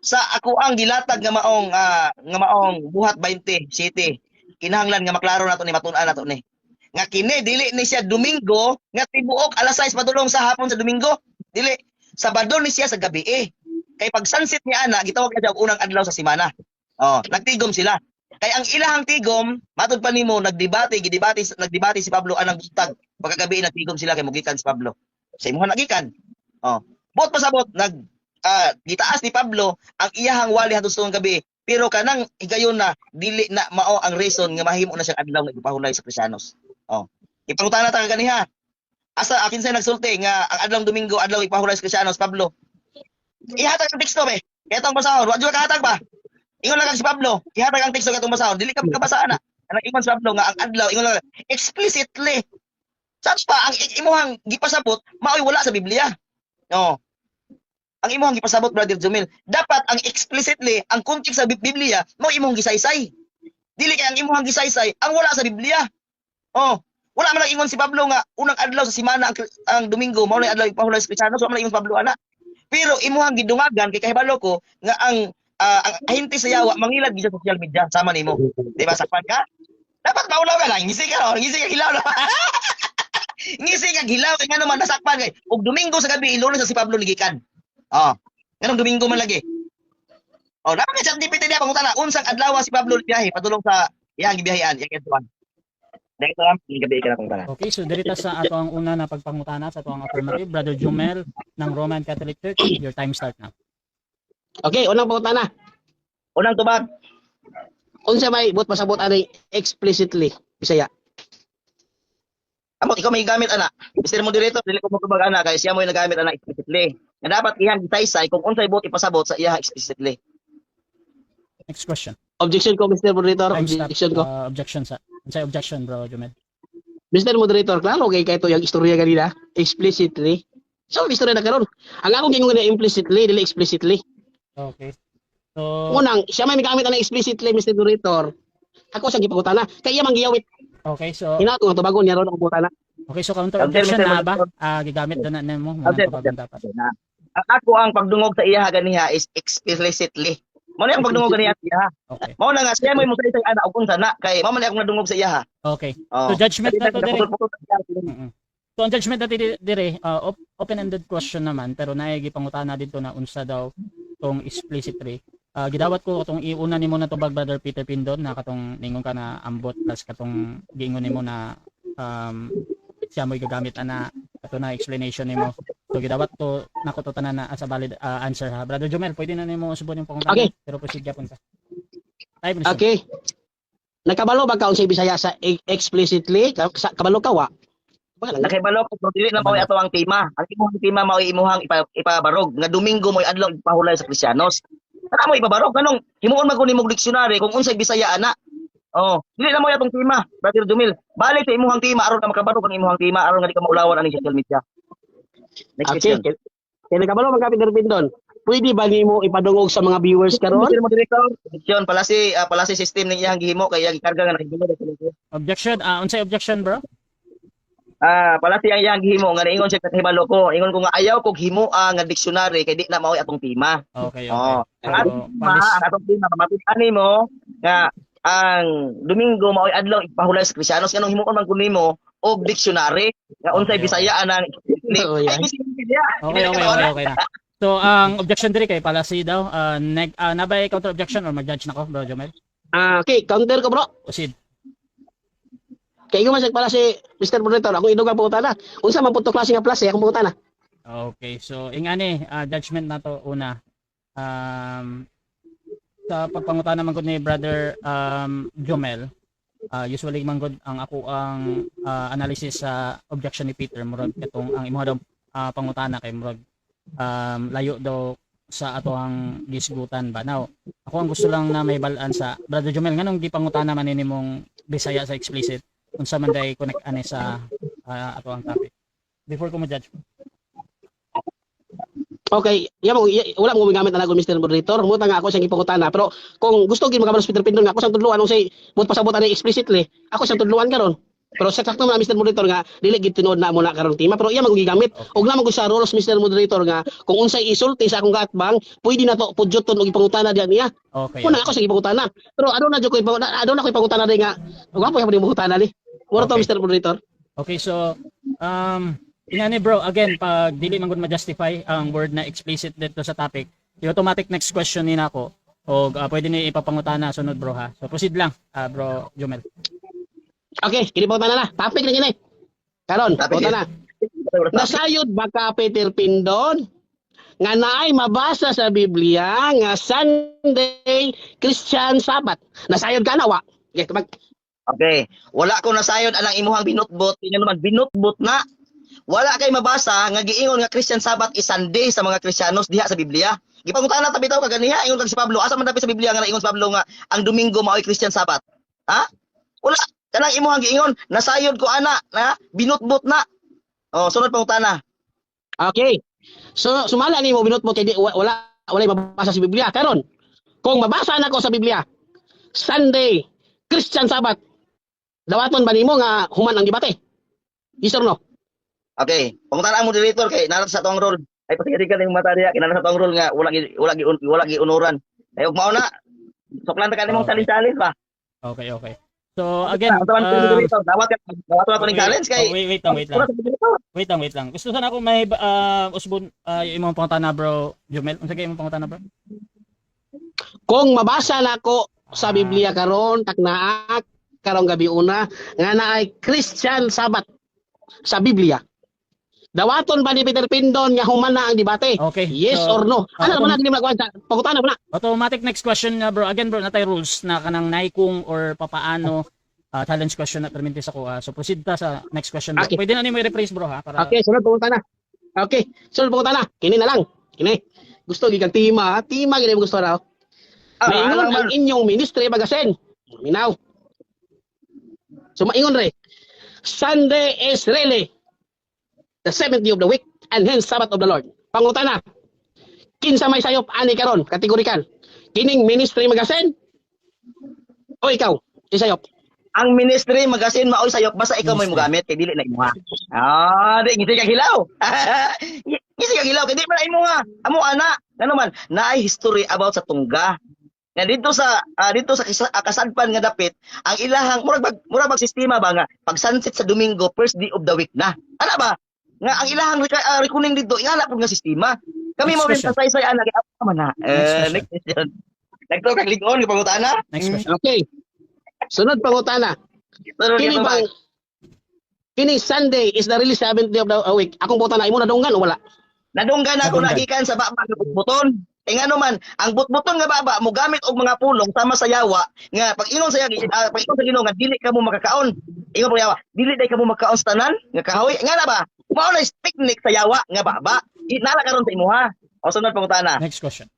S3: Sa ako ang gilatag nga maong Buhat 20 City. Kinahanglan nga maklaro nato ni, matun-an nato ni. Nga kini dili ni siya Domingo nga tibuok alas 6 padulong sa hapon sa Domingo. Dili. Sabado ni siya sa gabi eh. Kay pag sunset ni ana, gitawag na siya og unang adlaw sa semana. Oh, nagtigom sila. Kay ang ilahang tigom, matud pa nimo nagdebate, gidebate, nagdebate si Pablo anang buntag. Pagkagabi nagtigom sila kay mogikan si Pablo. Sa imuha nagikan. Oh. Buot pasabot nag gitaas ni Pablo ang iyahang wali hangtod sa gabi. Pero kanang higayon na dili na mao ang reason nga mahimo na siyang adlaw nga ipahulay sa Kristiyanos. Oh. Ipangutana ta kaniha. Asa akin sa nagsulti nga ang adlaw Domingo adlaw ipahulay sa Kristiyanos, Pablo? Ihatag ang teksto be. Kaya itong basahon, wa jud ka kahatag ba? Ingon lang kang si Pablo, ihatag ang teksto katong basahon, dili ka makabasa ana. Anang ingon si Pablo nga ang adlaw ingon lang explicitly. Saan pa ang imuhang gipasabot maoy wala sa Biblia. No. Ang imuhang gipasabot, Brother Jumil, dapat ang explicitly ang context sa Biblia mao imong gisaysay. Dili kay ang imuhang gisaysay ang wala sa Biblia. Oh, wala man lang ingon si Pablo nga unang adlaw sa semana ang Domingo mao na adlaw ipahulay sa Kristiyanos, wala man lang ingon si Pablo ana. Pero imuhang gidungagan kay kahibalo ko nga ang ahente sa yawa mangilad gid sa social media sama nimo. Di ba sakpan ka? Dapat maulaw ka lang, ngisi ka, oh, ngisi ka hilaw. Ngisi ka hilaw kay ngano man nasakpan kay og Domingo sa gabi Lunes sa si Pablo nigikan. Oh. Nganong Domingo man lagi. Oh, dapat kay ChatGPT niya pangutana unsang adlaw si Pablo biyahe padulong sa iyang gibiyahean, iyang kadtuan. Dahil lang, gabi ka na pangutana.
S2: Okay, so diri ta sa ato ang una na pagpangutana sa ato ang affirmative, Brother Jumel ng Roman Catholic Church. Your time start now.
S1: Okay, unang pangutana.
S3: Unang tubag.
S1: Unsa may buot pasabot ani explicitly, Bisaya?
S3: Amot ikaw may gamit ana. Mr. Moderator, dili ko magtubag ana kay siya mo yung nagamit ana explicitly. Nga dapat iyang gisaysay kung unsay buot ipasabot sa iya explicitly.
S2: Next question.
S1: Objection ko, Mr. Moderator,
S2: Time stop.
S1: objection ko.
S2: Objection sa. Unsay objection, Bro Jumel?
S1: Mr. Moderator, klaro kay kay to yung istorya ganina, explicitly. So, istorya na karon. Ang akong gingon na implicitly, dili explicitly.
S2: Okay. So,
S1: Unang, siya may gamit ana explicitly, Mr. Moderator. Ako siyang gipangutana. Kay iya man giyawit.
S2: Okay, so
S1: Hinato nga tubagon niya ron ang pangutana.
S2: Okay, so counter
S3: Counter,
S2: objection
S3: Mr.
S2: na ba?
S3: Moderator.
S2: Ah, gigamit doon na nimo mo
S3: Counter,
S2: tubagon dapat.
S3: Na. Ang ako ang pagdungog sa iya ganiha is explicitly. Mao na ang pagdungog ganiha sa iya.
S2: Okay.
S3: Mao na nga siya mo saysay ana og unsa na kay mao man akong nadungog sa iya.
S2: Okay.
S3: Oh.
S2: So judgment na to dire.
S3: Putol-putol sa iya.
S2: So ang judgment natin dire, open-ended question naman pero naay gipangutana dito na unsa daw tong explicitly. Gidawat ko katong iuna nimo na tubag, Brother Peter Pindon, na katong ningon ka na ambot plus katong giingon nimo na siya mo'y gagamit ana kato na explanation nimo. So gidawat ko nako to tanan na as a valid answer ha. Brother Jomel, pwede na nimo usbon yung pangutana.
S1: Okay.
S2: Pero proceed gyapon ka. Time resume.
S1: Okay. Nakabalo ba ka unsay Bisaya sa explicitly? Kabalo ka wa? Baka lang.
S3: Nakibalo ko pero dili na mao ato ang tema. Ang imong tema mao imuhang ipabarog nga Domingo mo'y adlaw ipahulay sa Kristiyanos. Kana mo ipabarog nganong himuon man ko nimong dictionary kung unsay Bisaya ana. Oh, dili na mao atong tema, Brother Jumil. Balik sa imuhang tema aron ka makabarog ang imuhang tema aron nga di ka maulawan ani social media. Next
S1: Okay.
S3: question.
S1: Kaya nakabalo man ka, Peter Pindon. Pwede ba nimo ipadungog sa mga viewers karon?
S3: Mr. Moderator, objection palasi system ning iyang gihimo kay iyang gikarga nga nakibalo.
S2: Objection, unsay objection, bro?
S3: Palasi ang iyang gihimo nga niingon siya kahibalo ko. Ingon ko nga ayaw kog himoa nga dictionary kay di na mao'y atong tema.
S2: Okay.
S3: Oh. Ang
S2: So,
S3: atong tema,
S2: palis.
S3: ang atong tema mamatid mo nga ang Domingo mao'y adlaw ipahulay sa Kristiyanos nganong himuon man kun nimo og dictionary nga unsay
S2: Okay.
S3: Bisaya anang
S1: Oo, yan.
S3: Ay, bisig niya.
S2: Okay na. So, ang objection diri kay palasi daw, nabay counter objection or mag-judge na ko, Bro Jomel?
S1: Ah, okay, counter ko, bro.
S2: Proceed.
S1: Kay ingon man siya pala si Mr. Moderator, akong idog ang pangutana. Unsa man pud to klase nga plase akong pangutana?
S2: Okay, so ingani, judgment na to una. Sa pagpangutana man gud ni Brother Jomel, usually man gud ang ako ang analysis sa objection ni Peter murag katong ang imuha daw pangutana kay murag layo daw sa ato ang gisgutan ba. Now, ako ang gusto lang na may balaan sa Brother Jomel nganong gipangutana man ni nimong Bisaya sa explicit unsa man day connect ani sa ato ang topic before ko mo-judge?
S1: Okay, ya mo wala mo gumagamit na ako, Mr. Moderator. Mo nga ako siyang gipangutana, pero kung gusto gid makabalo si Peter Pindon nga ako siyang tudluan unsay buot pasabot ani explicitly, ako siyang tudluan karon. Pero sa sakto man, Mr. Moderator, nga dili gid tinuod na mo na karon tema, pero iya man kong gigamit. Og naman ko sa rules, Mr. Moderator, nga kung unsay isulti sa akong kaatbang, pwede na to pudyoton og ipangutana diyan niya. Una ako sa gipangutana. Pero ano na jud ko ipangutana, ano na ko ipangutana di nga gwapo yung pangutana ni. Mura to, Mr. Moderator.
S2: Okay, so inani bro, again pag dili man gud ma-justify ang word na explicit dito sa topic, I-automatic next question ni nako og pwede ni ipapangutana sunod, bro, ha. So proceed lang, bro Jomel.
S1: Okay, kini pangutana na. Topic na kini. Karon,
S3: Topic.
S1: pangutana. Nasayod ba ka, Peter Pindon, nga naay mabasa sa Biblia nga Sunday Christian Sabbath? Nasayod ka na wa? Okay, tubag.
S3: Okay. Wala ko nasayod anang imuhang binutbot. Tingnan naman, binutbot na. Wala kay mabasa nga giingon nga Christian Sabbath is Sunday sa mga Kristiyanos diha sa Biblia. Gipangutana ta bitaw kaganiha, ingon kag si Pablo, asa man dapit sa Biblia nga naingon si Pablo nga ang Domingo mao'y Christian Sabbath? Ha? Wala. Kanang imuhang giingon, nasayod ko ana, na binutbot na. Oh, sunod pangutana.
S1: Okay. So sumala nimo binutbot kay di, wala mabasa sa Biblia. Karon, kung mabasa nako sa Biblia Sunday Christian Sabbath, dawaton ba nimo nga human ang debate? Yes or no?
S3: Okay, pangutana ang moderator kay naa sa atong role. Ay, pasigari ka ning mata diha, kinala sa atong role nga wala gi unuran. Ay ug mao na. Suklan ta kanimong challenge ba?
S2: Okay. So again,
S3: Unsa man moderator, dawat ka, dawat na to ning challenge kay
S2: oh, wait, wait lang, wait lang.
S3: Wala sa moderator.
S2: Wait lang, wait lang. Gusto sana ako may usbon imong pangutana, bro Jomel. Unsa kay imong pangutana, bro?
S1: Kung mabasa nako sa Biblia karon taknaa karong gabi una nga naay Christian Sabbath sa Biblia, dawaton ba ni Peter Pindon nga human na ang debate?
S2: Okay.
S1: Yes
S2: So,
S1: or no? Ano naman na dili mo pangutana mo na.
S2: Automatic next question na, bro. Again, bro, natay rules na kanang naikong or papaano challenge question na perminti sa kuha. So proceed ta sa next question, bro.
S1: Okay.
S2: Pwede na nimo i-rephrase, bro, ha, para
S1: Okay, sunod pangutana. Okay, sunod pangutana. Kini na lang. Kini. Gusto gikan tema, tema gini mo gusto raw.
S3: Ah,
S1: Maingon
S3: alang man.
S1: ang inyong ministry magasin. Minaw. So maingon re. Sunday is really the seventh day of the week and hence Sabbath of the Lord. Pangutana. Kinsa may sayop ani karon, kategorikal? Kining ministry magasin? O ikaw, isayop?
S3: Ang ministry magazine maoy sayop basta ikaw may
S2: Ministry.
S3: mogamit kay dili na imuha. Ah, di ngisi ka hilaw. Ngisi ka hilaw kay di man na imuha. Amo ana, ngano man naay history about sa tungga. Nga dito sa kasadpan nga dapit, ang ilahang murag bag sistema ba nga pag sunset sa Domingo, first day of the week na. Ana ba? Nga ang ilahang reckoning dito ingana pud nga sistema. Kami
S2: Next
S3: mo rin
S2: question.
S3: saysay ana kay amo man na.
S2: Next
S3: Eh,
S2: question.
S3: next question. Nagto kag lig-on gipangutana.
S2: Next question.
S1: Okay. Sunod pangutana.
S3: Sunod
S1: Kini
S3: gyud
S1: bang kini Sunday is the really seventh day of the week? Akong pangutana, imo nadunggan o wala?
S3: Nadunggan ako.
S2: Nadunggan.
S3: Nagikan sa baba nga butbuton. E ngano man, ang butbuton nga baba mo gamit og mga pulong sama sa yawa nga pag ingon sa Ginoo nga dili ka mo makakaon. Ingon po yawa, dili day ka mo makakaon sa tanan nga kahoy. Nga na ba? Mao na technique sa yawa nga baba. Inala karon sa imuha. O sunod pangutana.
S2: Next question.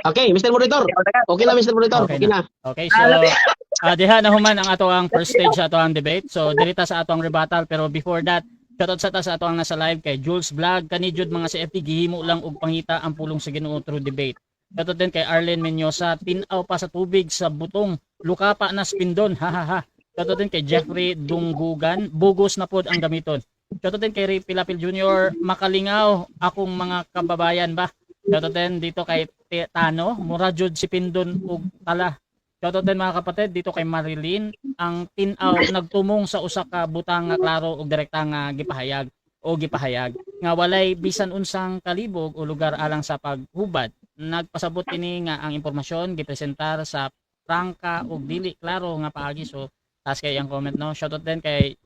S1: Okay, Mr. Moderator. Okay na, Mr. Moderator.
S2: Okay
S1: Okay na.
S2: Okay, so diha na human ang ato ang first stage sa ato ang debate. So diri ta sa ato ang rebuttal, pero before that, shoutout sa ta sa ato ang nasa live kay Jules Vlog, kani jud mga CFT gihimo lang og pangita ang pulong sa Ginoo through debate. Shoutout din kay Arlene Menyosa, tin-aw pa sa tubig sa butong, lukapa na spindon, ha ha ha. Shoutout din kay Jeffrey Dunggugan, bugos na pod ang gamiton. Shoutout din kay Ray Pilapil Jr., makalingaw akong mga kababayan ba. Shoutout din dito kay Tano, mura jud si Pindon ug tala. Shoutout din, mga kapatid, dito kay Marilyn, ang tin-aw nagtumong sa usa ka butang nga klaro ug direkta nga gipahayag o gipahayag nga walay bisan unsang kalibog o lugar alang sa paghubad. Nagpasabot ini nga ang impormasyon gipresentar sa prangka ug dili klaro nga paagi. So taas kay ang comment, no. Shoutout din kay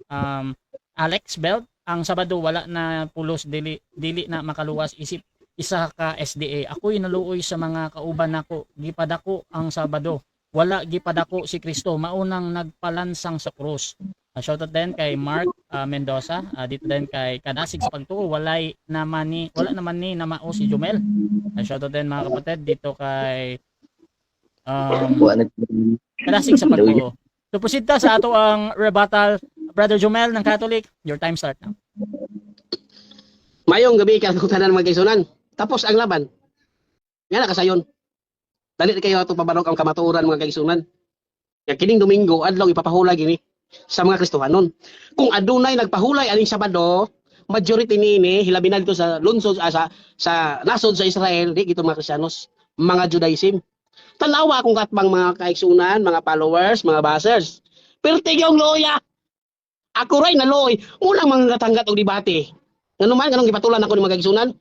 S2: Alex Belt, ang Sabado wala na pulos, dili dili na makaluwas isip isa ka SDA. Ako'y naluoy sa mga kauban nako, gipadako ang Sabado, wala gipadako si Kristo, maunang nagpalansang sa krus. Shoutout din kay Mark Mendoza, dito din kay Kadasig sa pagtuo, walay naman ni wala naman ni namao si Jumel. Shoutout din, mga kapatid, dito kay Kadasig sa pagtuo. So proceed ta sa ato ang rebuttal. Brother Jumel ng Catholic, your time start now.
S1: Mayong gabi ka tanan, mga kaigsuonan. Tapos ang laban. Nga na kasayon. Dali kayo ato pabarog ang kamatuoran, mga kaigsuonan. Nga kining Domingo adlaw ipapahulay gini sa mga Kristohanon. Kung adunay nagpahulay aning Sabado, majority niini hilabi na dito sa lungsod, sa nasod sa Israel, di gito mga Kristiyanos, mga Judaism. Tanawa akong katbang, mga kaigsuonan, mga followers, mga bashers. Perti yung loya. Ako ray naluoy. Unang mga tanggat og debate. Ngano man, nganong gipatulan ako ni mga kaigsuonan?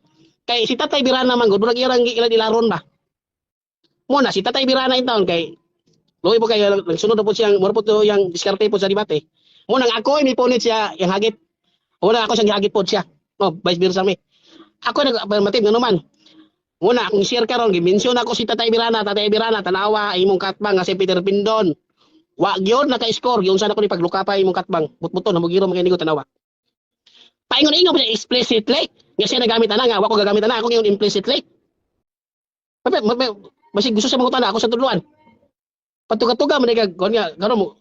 S1: Kay si Tatay Birana man gud, murag iyang ilan ilaron ba. Muna si Tatay Birana in taon kay luoy po kayo, nagsunod na po siyang mura po to yang diskarte po sa debate. Muna ang ako mi punit siya yang hagit. Wala ako siyang gihagit po siya. No, vice versa mi. Ako nag-affirmative nga naman. Muna akong share karon, gi-mention ako si Tatay Birana, "Tatay Birana, tanawa imong katbang nga si Peter Pindon. Wa gyud naka-score, giunsa na ko ni pagluka pa imong katbang. Butbuton na mo giro mga inigo, tanawa." Paingon-ingon pa siya explicitly nga siya nagamit ana nga wa ko gagamit ana, ako ingon implicitly. Mape, mape, basig gusto siya mangutana ako sa tudluan. Patuga-tuga man kag kon nga karon mo.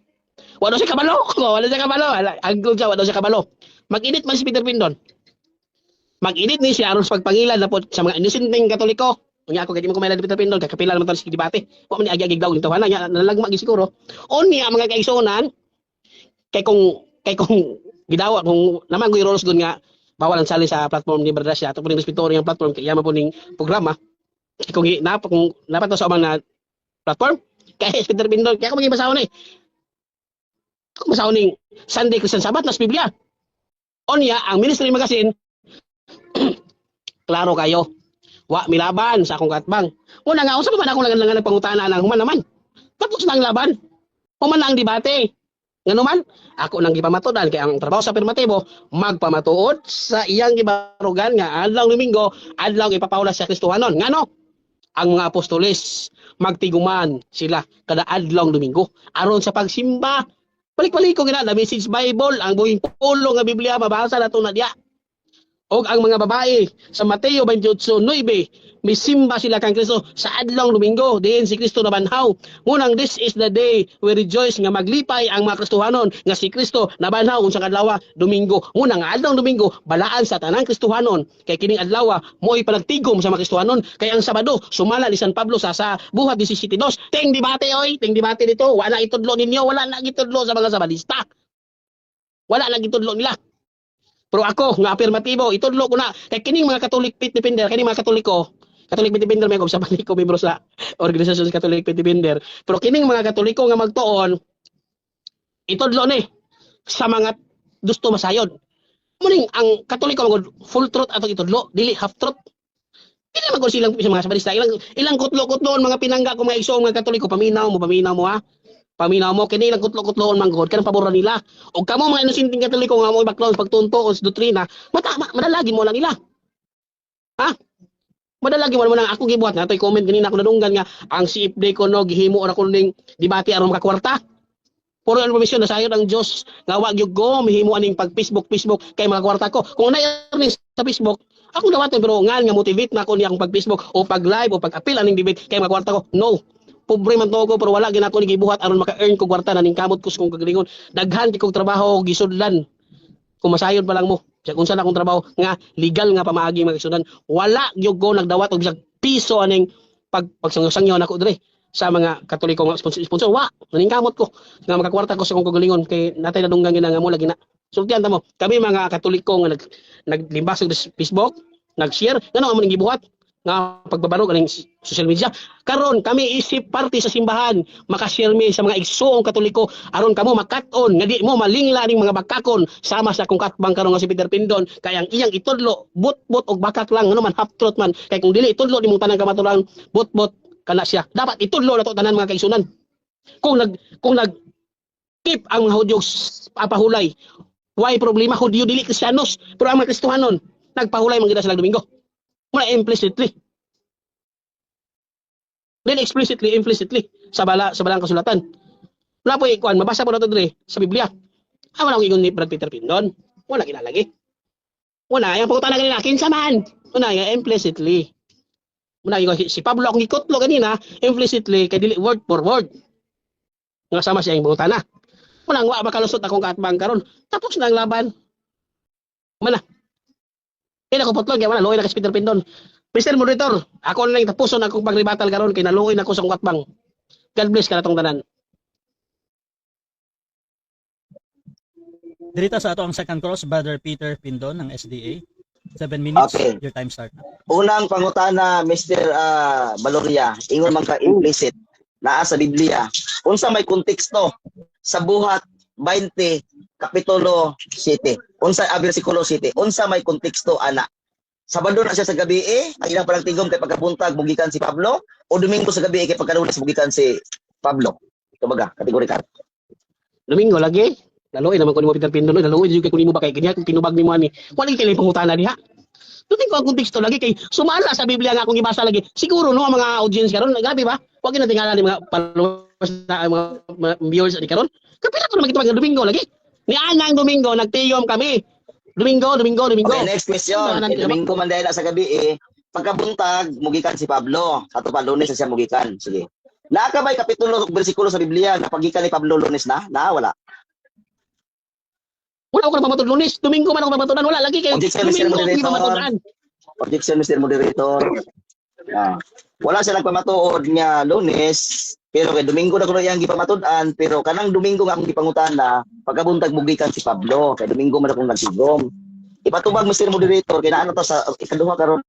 S1: Wa daw siya kabalo. Wala siya kabalo. Anggol siya, wa daw siya kabalo. Mag-edit man si Peter Pindon. Mag-edit ni siya aron sa pagpangilad na po sa mga innocenteng Katoliko. Unya ako kay di mo kumaila ni Peter Pindon kay kapila naman sa debate. Wa man ni agi-agi daw nito nya nalagma gi siguro. Unya, mga kaigsuonan, kay kung gidawa kung naman ko roles gun nga bawal ang sali sa platform ni Brother, ato po ning respeto ang platform kay iya man po ning programa. Kung napat to sa ubang na platform kay Peter Pindon, kaya ako maging basahon eh. Ako basahon ning Sunday Christian Sabbath nas Biblia. Onya ang Ministry Magazine, klaro kayo. Wa milaban sa akong katbang. Una nga, unsa pa man akong langan nagpangutana nang human naman. Tapos na ang laban. Human na ang debate. Ngano man, ako nang gipamatudan kay ang trabaho sa afirmatibo magpamatuod sa iyang gibarugan nga adlaw Domingo, adlaw ipapahulay sa Kristohanon. Ngano? Ang mga apostoles magtiguman sila kada adlaw Domingo aron sa pagsimba. Balik-balik ko gina, the Message Bible, ang buhing pulo nga Biblia mabasa nato na diya. Og ang mga babae sa Mateo 28:9, misimba sila kang Kristo sa adlong Domingo diin si Kristo nabanhaw. Munang this is the day we rejoice nga maglipay ang mga Kristohanon nga si Kristo nabanhaw unsang adlaw? Domingo. Munang ang adlong Domingo balaan sa tanang Kristohanon kay kining adlaw mo'y panagtigom sa mga Kristohanon kay ang Sabado sumala ni San Pablo sa Buhat 17:2. Ting debate oy, ting debate dito, wala itudlo ninyo, wala na gitudlo sa mga Sabadista. Wala na gitudlo nila. Pero ako nga afirmatibo, itudlo ko na kay kining mga Catholic Faith Defender, kining mga Katoliko, Catholic Faith Defender may sa ko membro sa organisasyon sa Catholic Faith Defender. Pero kining mga Katoliko nga magtuon, itudlo ni sa mga gusto masayod. Muning ang Katoliko magod full truth atong itudlo, dili half truth. Dili man gud silang sa mga Sabadista, ilang ilang kutlo-kutloon mga pinangga ko, mga igsoong mga Katoliko, paminaw mo ha. Paminaw mo kini ilang kutlo-kutloon man gud kanang pabor nila. Og kamo mga inosenteng Katoliko nga mo background pagtunto o sa doktrina, mata madalagi mo lang nila. Ha? Madalagi mo lang ako gibuhat na to'y comment ganina ako nadunggan nga ang CFD ko no gihimo ra ko ning debate aron makakwarta. Puro information na sayod ang Dios nga wa gyud ko mihimo aning pag Facebook Facebook kay makakwarta ko. Kung na earnings sa Facebook, ako dawaton, pero ngan nga motivate na ako niya akong pag Facebook o pag live o pag appeal aning debate kay makakwarta ko. No. Pobre man to ko pero wala gina ko ni gibuhat aron maka-earn ko kwarta na ning kamot ko sa kong kagalingon. Daghan kay kog trabaho gisudlan. Kung masayod pa lang mo. Sa kung saan akong trabaho nga legal nga pamaagi, mga kaigsuonan, wala gyud ko nagdawat og bisag piso aning pag pagsangyo-sangyo nako dire sa mga Katoliko nga sponsor, sponsor wa naningkamot ko nga makakwarta ko sa akong kagalingon kay natay nadunggan gina nga mo lagi na sultian ta mo kami mga Katoliko nga naglimbas og Facebook, nag-share ngano amo ning gibuhat nga pagbabarog aning social media karon. Kami isip parte sa simbahan, makashare mi sa mga igsuong Katoliko aron kamo makat-on nga di mo malingla ning mga bakakon sama sa akong katbang karon nga si Peter Pindon kay ang iyang itudlo but-but og bakak lang, ano man, half truth man, kay kung dili itudlo nimong tanang kamatuoran, but-but kana siya. Dapat itudlo na to tanan, mga kaigsuonan. Kung nag keep ang mga Hudyo papahulay, why problema? Hudyo dili Kristiyanos, pero ang mga Kristohanon nagpahulay man gid sila Domingo. Muna implicitly. Dili explicitly, implicitly sa balang kasulatan. Wala po ikuan, mabasa po nato diri sa Biblia. Ah, wala akong ingon ni Brad Peter Pindon. Wala kinalagi. Wala, yung pangutana kanina, kinsa man? Una, nga implicitly. Muna, ingon, si Pablo akong gikutlo kanina, implicitly, kay dili word for word. Nga sama siya yung pangutana. Wala, wa makalusot akong kaatbang karon. Tapos na ang laban. Mana. Kaya ako putlon, kaya wala, luoy na kay si Peter Pindon. Mr. Moderator, ako na lang tapuson akong pagribatal karon kay naluoy na ko sa akong katbang. God bless ka na tong tanan.
S2: Dirita sa ato ang second cross, Brother Peter Pindon ng SDA. 7 minutes, your time start na.
S3: Unang pangutana, Mr. Baloria, ingon man ka implicit naa sa Biblia. Unsa may konteksto sa Buhat 20 kapitulo 7? Unsa, bersikulo 7? Unsa may konteksto ana? Sabado na siya sa gabi eh, ang ilang palang tigom kay pagkabuntag mugikan si Pablo, o Domingo sa gabi eh, kay pagkalunes mugikan si Pablo? Kumbaga, kategorikal.
S1: Domingo lagi. Naluoy naman ko nimo, Peter Pindon, naluoy jud kay ko nimo ba kay kanya kung tinubag nimo ani. Wala kay pangutana diha. Tuting ko ang konteksto lagi kay sumala sa Biblia nga akong gibasa lagi. Siguro no ang mga audience karon, grabe ba? Wag na tingala ni mga followers na mga viewers ni karon. Kapila ko naman kita nga Domingo lagi. Ni anang Domingo nagtiyom kami. Domingo, Domingo, Domingo.
S3: Okay, next question.
S1: Ano,
S3: Eh, Domingo man dahil sa gabi eh, pagkabuntag mugikan si Pablo. Sa pa Lunes na siya mugikan. Sige. Naa ka ba'y kapitulo o bersikulo sa Biblia na pagikan ni Pablo Lunes na? Na wala.
S1: Wala ko na pamatud Lunes. Domingo man ako pamatudan, wala lagi kay
S3: Objection, Mr.
S1: Domingo ako
S3: Moderator.
S1: pamatudan.
S3: Objection, Mr. Moderator. Ah. Wala siya nagpamatuod nga Lunes, pero kay Domingo na kuno iyang gipamatud-an, pero kanang Domingo nga akong gipangutana, pagkabuntag mugikan si Pablo, kay Domingo man akong nagtigom. Ipatubag, Mr. Moderator, kay naano to sa ikaduha karon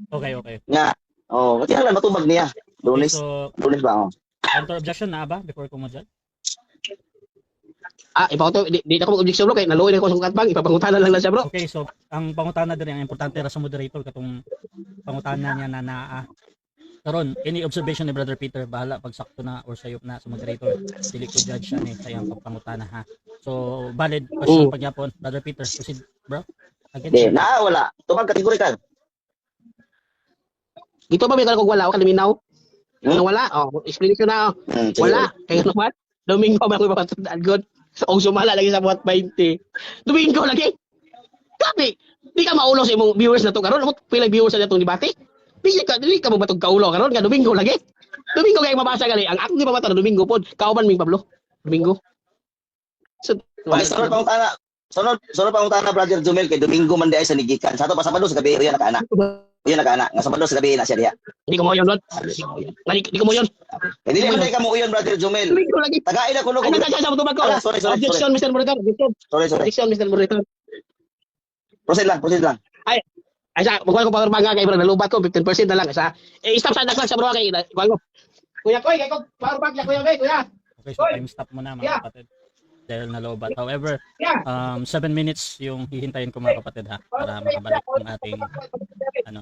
S2: Okay.
S3: nga. Oh, kaya lang matubag niya.
S2: Okay,
S3: Lunes,
S2: so
S3: Lunes ba? Oh.
S2: counter objection na ba before ko mo dyan?
S1: Ah, ipakuto di ako mag-objection, bro, kay naluoy na ako sa katbang, ipapangutana lang na siya, bro.
S2: Okay, so ang pangutana diri, ang importante ra sa moderator katong pangutana niya na naa. Karon, any observation ni Brother Peter, bahala pag sakto na or sayop na sa moderator. Dili ko judge ani sa iyang pagpangutana ha. So valid question pagyapon, Brother Peter. Proceed, bro. Again.
S3: Di, naa wala. Tubag kategorikal.
S1: Dito ba may kung wala ka liminaw?
S3: Hmm?
S1: Ano wala? Oh, explanation na. Oh.
S3: Sige.
S1: Wala. Kaya naman, Domingo ba ako ipapatandaan god? Og sumala lagi sa buhat 20. Domingo lagi. Grabe. Di ka maulo sa imong viewers na to karon. Amot pila viewers na itong debate. Di ka mo batog kaulo karon nga Domingo lagi. Domingo kay mabasa gali. Ang akong gipamata na Domingo pod. Kauban ming Pablo. Domingo. So,
S3: Okay, sunod pangutana. Sunod pangutana, Brother Jumel, kay Domingo man di ay sa nigikan. Sa ato pa Sabado sa gabi, uyan nakaana. Uyan nakaana. Nga Sabado sa gabi na siya diha.
S1: Hindi ko mo yun, Lord. Hindi ko mo yun.
S3: Eh, dili man di ka mo uyon, Brother Jumel.
S1: Domingo lagi.
S3: Tagain na kuno ko.
S1: Ano na sa tubag ko?
S3: Ala, sorry, sorry, sorry.
S1: Objection, Mr. Moderator. Objection.
S3: Sorry, sorry.
S1: Objection, Mr. Moderator.
S3: Proceed lang, proceed lang.
S1: Ay sa, magkuha ko power bank nga kay bro, nalubat ko 15% na lang sa. Eh stop sa naglag sa bro kay kuha ko. Kuya Koy, kay ko power bank ya kuya, kuya.
S2: Okay, so time stop mo na, mga kapatid. Dahil nalobat. However, 7 minutes yung hihintayin ko, mga kapatid ha, para makabalik ang ating ano.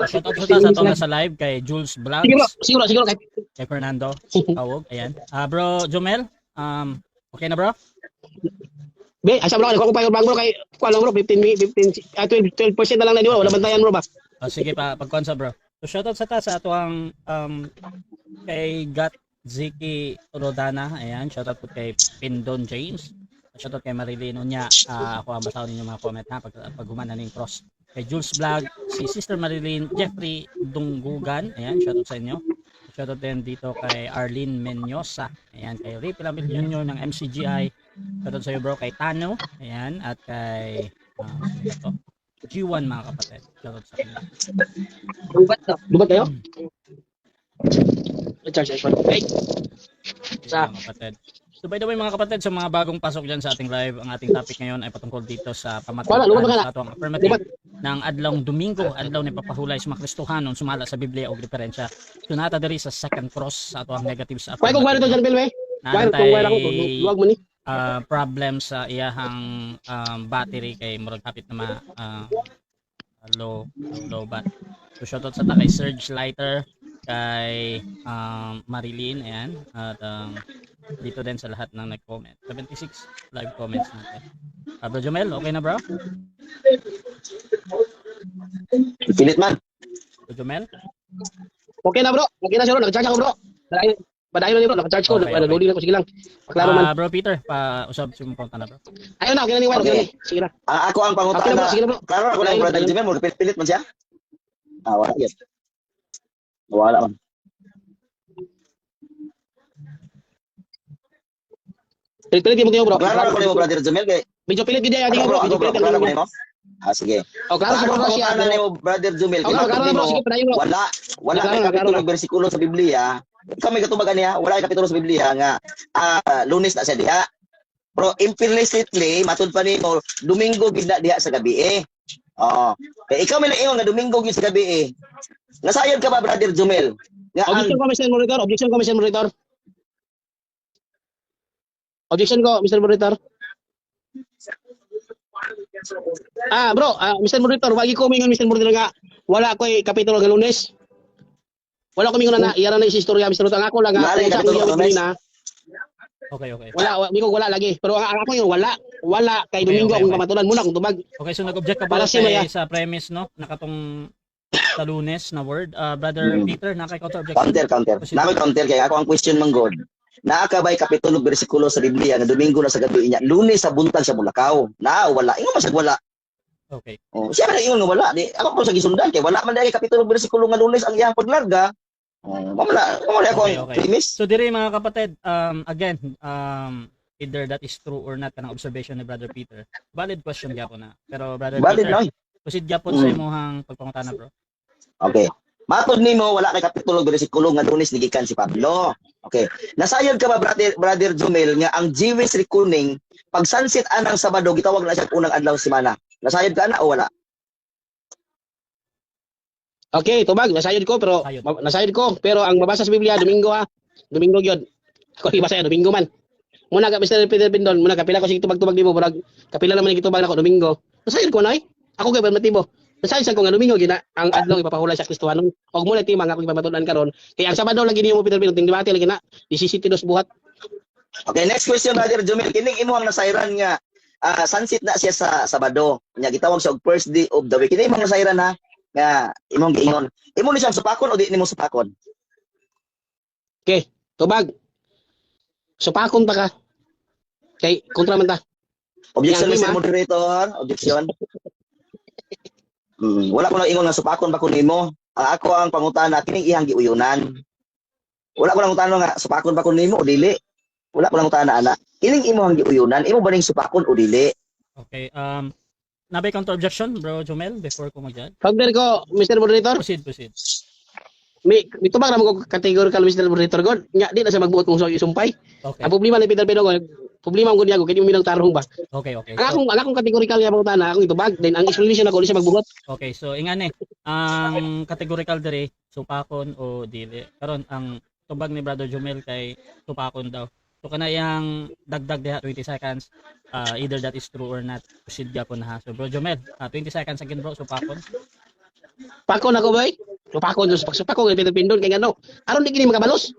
S2: Shout out sa atong nasa live kay Jules
S1: Sige bro,
S2: Vlogs,
S1: siguro siguro kay
S2: kay Fernando Kawog, ayan. Ah, bro Jomel, okay na, bro?
S1: Be, asa bro, kuha ko power bank bro kay kuha lang bro 15 15 ah, 12 12% na lang na niyo, wala bantayan bro ba.
S2: Oh, sige pa pagkonsa, bro. So shout out sa atuang kay Gat Ziki Rodana, ayan, shout out po kay Pindon James. Shout out kay Marilyn Unya. Ah, ako ang basahon ninyo mga comment ha pag human na ning cross. Kay Jules Vlog, si Sister Marilyn, Jeffrey Dunggugan, ayan, shout out sa inyo. Shout out din dito kay Arlene Menyosa, ayan, kay Ray Pilamil Jr. ng MCGI. Shout out sa iyo, bro, kay Tano, ayan, at kay sino ba to? G1, mga kapatid. Shout out sa inyo.
S1: Lubat na. Lubat kayo? Charge iPhone. Hey,
S2: Mga kapatid. So by the way, mga kapatid, sa mga bagong pasok dyan sa ating live, ang ating topic ngayon ay patungkol dito sa
S1: Wala, lubat
S2: pamatulan
S1: ka na.
S2: sa atong affirmative ng adlong Domingo, adlaw ni papahulay sa mga Kristohanon sumala sa Biblia og referensya. So nata diri sa second cross sa atong negative sa
S1: Kuha ko wire to
S2: affirmative.
S1: dyan, Bill, we.
S2: Naa
S1: Wire kung wire ako
S2: tay
S1: luwag mo ni.
S2: Problem sa iyahang battery kay murag hapit na ma low low bat. So shoutout sa ta kay Serge Lighter, kay Marilyn, ayan, at dito din sa lahat ng nag-comment. 76 live comments natin. Bro Jomel, okay na, bro?
S3: Pilit man.
S2: Bro Jomel?
S1: Okay na bro. Okay na siguro, naka-charge ako bro. Padayon, padayon na ni bro, naka-charge ko.
S2: Okay.
S1: Loading ako, sige lang. Paklaro man.
S2: Ah, bro Peter, pa usab sa imong na, bro.
S1: Ayun na, okay na ni wire, okay na ni. Sige na.
S3: Ang ako ang
S1: Okay na bro,
S3: pangutana.
S1: sige na bro.
S3: Klaro ako lang, Brother Jimmy, mo pilit man siya. Ah, wala yun. Wala man.
S1: Pilit-pilit mo kayo bro.
S3: Klaro ako nimo, Brother Jumel, kay
S1: Medyo pilit gid ay
S3: ako
S1: bro,
S3: bro,
S1: medyo
S3: ako bro,
S1: pilit.
S3: klaro ko nimo. Ah, sige.
S1: Oh, klaro sa
S3: Klaro
S1: bro
S3: ang
S1: siya.
S3: pangutana nimo, Brother Jumel,
S1: Oh,
S3: kay
S1: klaro na bro,
S3: nimo,
S1: sige padayon bro.
S3: wala wala
S1: Klaro
S3: kay
S1: na, klaro
S3: kapitulo
S1: na.
S3: bersikulo sa Biblia. Ikaw may katubagan niya, wala kay kapitulo sa Biblia nga Lunes na siya diha. Pero implicitly, matud pa nimo, Domingo gid na diha sa gabi eh. Oo. Kay ikaw may naingon nga Domingo gid sa gabi eh. Nasayod ka ba, Brother Jumel? Nga ang
S1: Objection ko, Mr. Monitor. Objection ko, Mr. Monitor. Objection ko, Mr. Monitor. Ah, bro, Mr. Moderator, wagi ko mingon, Mr. Moderator, nga wala ko'y kapitulo nga Lunes. Wala ko mingon na iyara na istorya, Mr. Moderator. Ang ako lang nga
S3: Wala
S1: kung sa
S3: kapitulo
S1: akong
S3: Lunes.
S1: kanina,
S2: Okay.
S1: wala, mingon wala lagi. Pero ang ako yung wala, wala kay Domingo akong pamatulan muna kung tubag.
S2: Okay, so nag-object ka ba
S1: Para si
S2: kay
S1: Maya.
S2: Sa premise, no? Nakatong sa Lunes na word. Ah, Brother Peter, nakay counter objection.
S3: Counter, counter.
S2: Proceed.
S3: Naa ko'y counter kay ako ang question man god. Naa ka ba'y kapitulo bersikulo sa Biblia nga Domingo na sa gabi niya, Lunes sa buntag sa mulakaw? Naa o wala? Ingon man siya wala.
S2: Okay.
S3: Oh, siya man ingon nga wala. Di ako po sa gisundan kay wala man dai kapitulo bersikulo nga Lunes ang iyang paglarga. Oh, mao man ako ang premise.
S2: So dire, mga kapatid, again, either that is true or not kanang observation ni Brother Peter. Valid question gyapon na. Pero Brother
S3: Valid
S2: Peter,
S3: no?
S2: proceed gyapon sa imong pagpangutana, bro.
S3: Okay. Matod nimo wala kay kapitulo bersikulo nga Lunes nigikan si Pablo. Okay. Nasayod ka ba, brother Jumel, nga ang Jewish reckoning, pag sunset anang Sabado gitawag na siya unang adlaw sa semana? Nasayod ka na o wala?
S1: Okay, tubag, nasayod ko pero
S2: Sayod.
S1: Nasayod ko pero ang mabasa sa Biblia Domingo ha. Domingo gyud. Ako ibasa ya Domingo man. Muna ka, Mr. Peter Pindon, muna kapila ko sige tubag-tubag nimo, murag kapila naman yung gitubag nako Domingo. Nasayod ko nay. Ako kay matibo. Nasayod sa ko nga Domingo gina ang adlaw ipapahulay sa Kristohanon. Og mo na tima nga akong ipamatud-an karon. Kay ang Sabado lagi nimo, Peter Pindon, ting debate lagi na 17 dos buhat.
S3: Okay, next question, Brother Jumel. Kining imong nasayran nga sunset na siya sa Sabado. Nya gitawag siya og first day of the week. Kini imong nasayran ha nga imong giingon. Imo ni siyang supakon o di nimo supakon?
S1: Okay, tubag. Supakon pa ka. Kay kontra man ta.
S3: Objection,
S1: Yang
S3: Mr.
S1: lima.
S3: Moderator. Objection. Wala ko na ingon nga supakon ba ko nimo. Ang ako ang pangutana kining iyang giuyunan. Wala ko nang utana nga supakon ba ko nimo o dili. Wala ko nang utana ana. Kining imong giuyunan, imo ba ning supakon o dili?
S2: Okay. Nabay counter objection, Bro Jomel, before ko mag-judge?
S1: Counter ko, Mr. Moderator.
S2: Proceed, proceed.
S1: Mi mitubag ra mo ko categorical, Mr. Moderator god. Nya di na siya magbuot kung sa isumpay.
S2: Okay.
S1: Ang problema ni Peter Pindon, problema mo niya kay di mo minang tarong ba.
S2: Okay.
S1: Ang
S2: So,
S1: akong categorical nga pangutana, akong itubag, then ang explanation ako di siya magbuot.
S2: Okay, so ingani, ang categorical dire supakon o dili. Karon ang tubag ni Brother Jomel kay supakon daw. So kana iyang dagdag diha 20 seconds, either that is true or not. Proceed gyapon na ha. So Bro Jomel, 20 seconds again, bro, supakon.
S1: Pakon ako boy. Supakon, supakon kay Peter Pindon kay ngano. Aron di kini makabalos.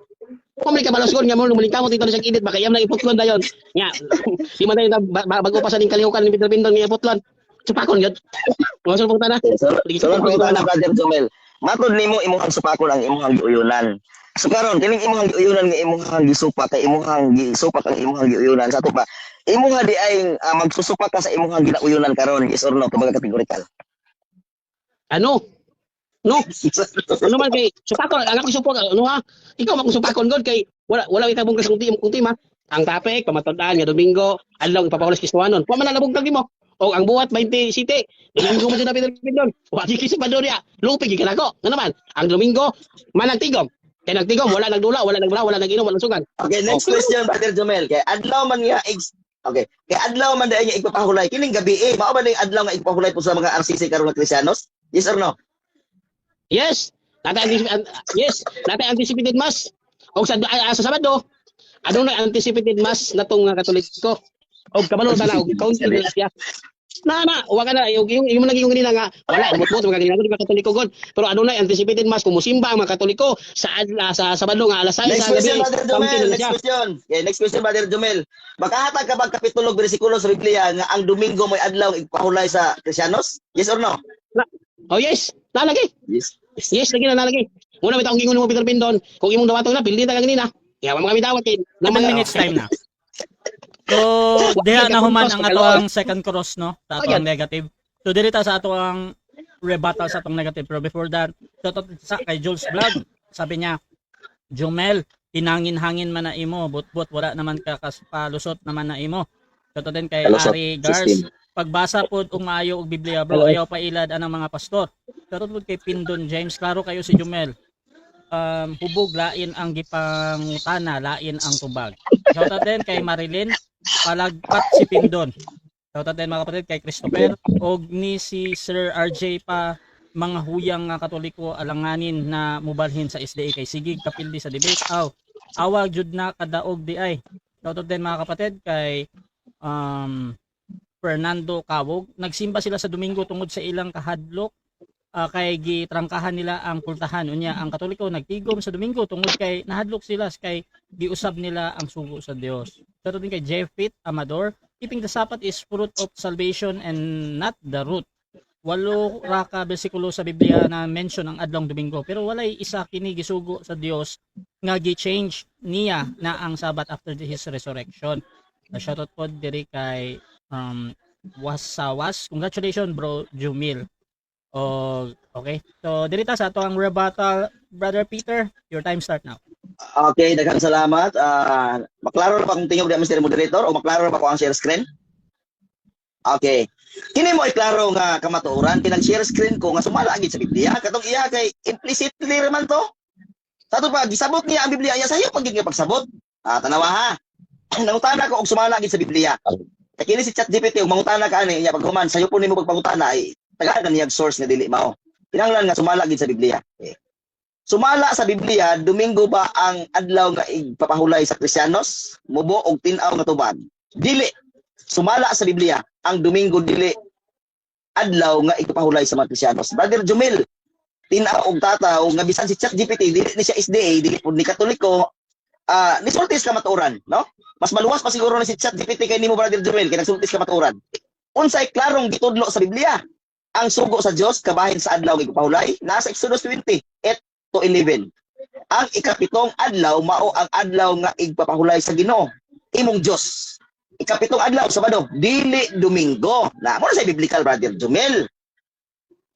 S1: Kung may kabalos kon nga mo lumingkamot dito sa kilid baka iyam lang iputlon dayon. Nya, di man tayo bago pa sa ning kalihukan ni Peter Pindon nga iputlon. Supakon gyud. Mga sulpong tana.
S3: So, so lang pangutana, Brother Jomel. Matod nimo imong ang supakon ang imong giuyunan. So karon kining imong giuyunan nga imong gisupak kay imong gisupak ang imong giuyunan sa ato pa. Imo nga di ay magsusupak ka sa imong ginauyunan karon, yes or no, kumbaga categorical?
S1: Ano? No. Ano man kay supakon ang ako supok ano ha? Ikaw akong supakon god kay wala wala kita bungkas kung tim kung tima. Ang topic pamatud-an nga Domingo adlaw ipapahulas Kristohanon. Wa man na nabugtag nimo. O ang buhat 20 city. Domingo mo na Peter Pindon. Wa gi sa Padoria. Lupi gi kanako. Nga naman, ang Domingo managtigom. Kay nagtigom wala nagdula, wala nagbra, wala naginom, wala nagsugan.
S3: Okay, next question, Brother Jomel. Kay adlaw man nga Okay. Kay adlaw man dai nga igpapahulay kining gabi eh. Mao ba ning adlaw nga igpapahulay po sa mga RCC karon nga Kristiyanos? Yes or no?
S1: Yes. Yes, natay anticipated mass. Og sa Sabado, aduna anticipated mass natong nga Katoliko. Og kabalo ta na og counting na siya. Na na, wa ka na yung naging kanina nga wala mutmut mga kanina mga Katoliko god. Pero aduna anticipated mass kung musimba ang mga Katoliko sa Sabado nga alas 6
S3: Next
S1: sa gabi.
S3: question, Brother
S1: Counting
S3: Jomel.
S1: na
S3: Next
S1: siya.
S3: question. Okay, next question, Brother Jomel. Makahatag ka ba kapitulo bersikulo sa Biblia nga ang Domingo may adlaw igpahulay sa Kristiyanos? Yes or no?
S1: Oh yes, nalagi.
S3: Yes.
S1: Yes, lagi na nalagi. Muna bitaw ang gingon mo, Peter Pindon, kung imong dawaton na pildi ta kanina. Kaya wa mga dawat kay
S2: 7
S1: naman
S2: minutes time na. So, diha na human ang ato ang second cross, no? Sa ato ang negative. So, diri ta sa ato ang rebuttal sa atong negative. Pero before that, sa kay Jules Vlog, sabi niya, "Jomel, hinangin-hangin man na imo, but wala naman ka palusot naman na imo." Shoutout din kay
S3: Palusot
S2: Ari Gars.
S3: System.
S2: "Pagbasa pod og maayo og Biblia, bro,
S1: Hello.
S2: Ayaw pa ilad anang mga pastor." Shoutout pod kay Pindon James, "Klaro kayo si Jomel. Hubog lain ang gipangutana, lain ang tubag." Shoutout din kay Marilyn, "Palagpat si Pindon." Shoutout din, mga kapatid, kay Christopher og ni si Sir RJ pa, "Mga huyang nga Katoliko alanganin na mubalhin sa SDA kay sige kapildi sa debate. Aw, awag jud na kadaog di ay." Shoutout din, mga kapatid, kay Fernando Kawog. Nagsimba sila sa Domingo tungod sa ilang kahadlok kay gitrangkahan nila ang pultahan. Unya ang Katoliko nagtigom sa Domingo tungod kay nahadlok sila kay giusab nila ang sugo sa Dios. Pero din kay Jeffit Amador, keeping the Sabbath is fruit of salvation and not the root. Walo ra ka bersikulo sa Biblia na mention ang adlong Domingo, pero walay isa kini gisugo sa Dios nga gi-change niya na ang Sabbath after his resurrection. Shoutout po diri kay Wasawas. Congratulations, Bro Jumil. Oh, okay. So diri ta sa ato ang rebuttal, Brother Peter, your time start now.
S3: Okay, daghang salamat. Maklaro na ba kung tingog di, Mr. Moderator, o maklaro na ba ko ang share screen? Okay. Kini mo ay klaro nga kamatuoran, kinang share screen ko nga sumala gid sa Biblia. Katong iya kay implicitly raman to. Sa ato pa gisabot niya ang Biblia, iya sayo pag nga pagsabot. Ah, tanawa ha. Nangutana ko og sumala gid sa Biblia. Kay kini si ChatGPT og mangutana ka ani iya paghuman sayo po nimo pagpangutana ay tagaan na niya source nga dili mao. Kinahanglan nga sumala gid sa Biblia. Okay. Sumala sa Biblia, Domingo ba ang adlaw nga igpapahulay sa Kristiyanos? Mubo og tin-aw nga tubag. Dili. Sumala sa Biblia, ang Domingo dili adlaw nga igpapahulay sa mga Kristiyanos. Brother Jumil, tin-aw og tataw nga bisan si ChatGPT dili ni siya SDA, dili pud ni Katoliko, nisulti sa kamatuoran, no? Mas maluwas pa siguro na si ChatGPT kay nimo, Brother Jumil, kay nagsulti sa kamatuoran. Unsay klarong gitudlo sa Biblia? Ang sugo sa Dios kabahin sa adlaw nga igpapahulay nasa Exodus 20:8 to 11. Ang ikapitong adlaw mao ang adlaw nga igpapahulay sa Ginoo, imong Dios. Ikapitong adlaw, Sabado, dili Domingo. Na mo na sa biblical, Brother Jumel.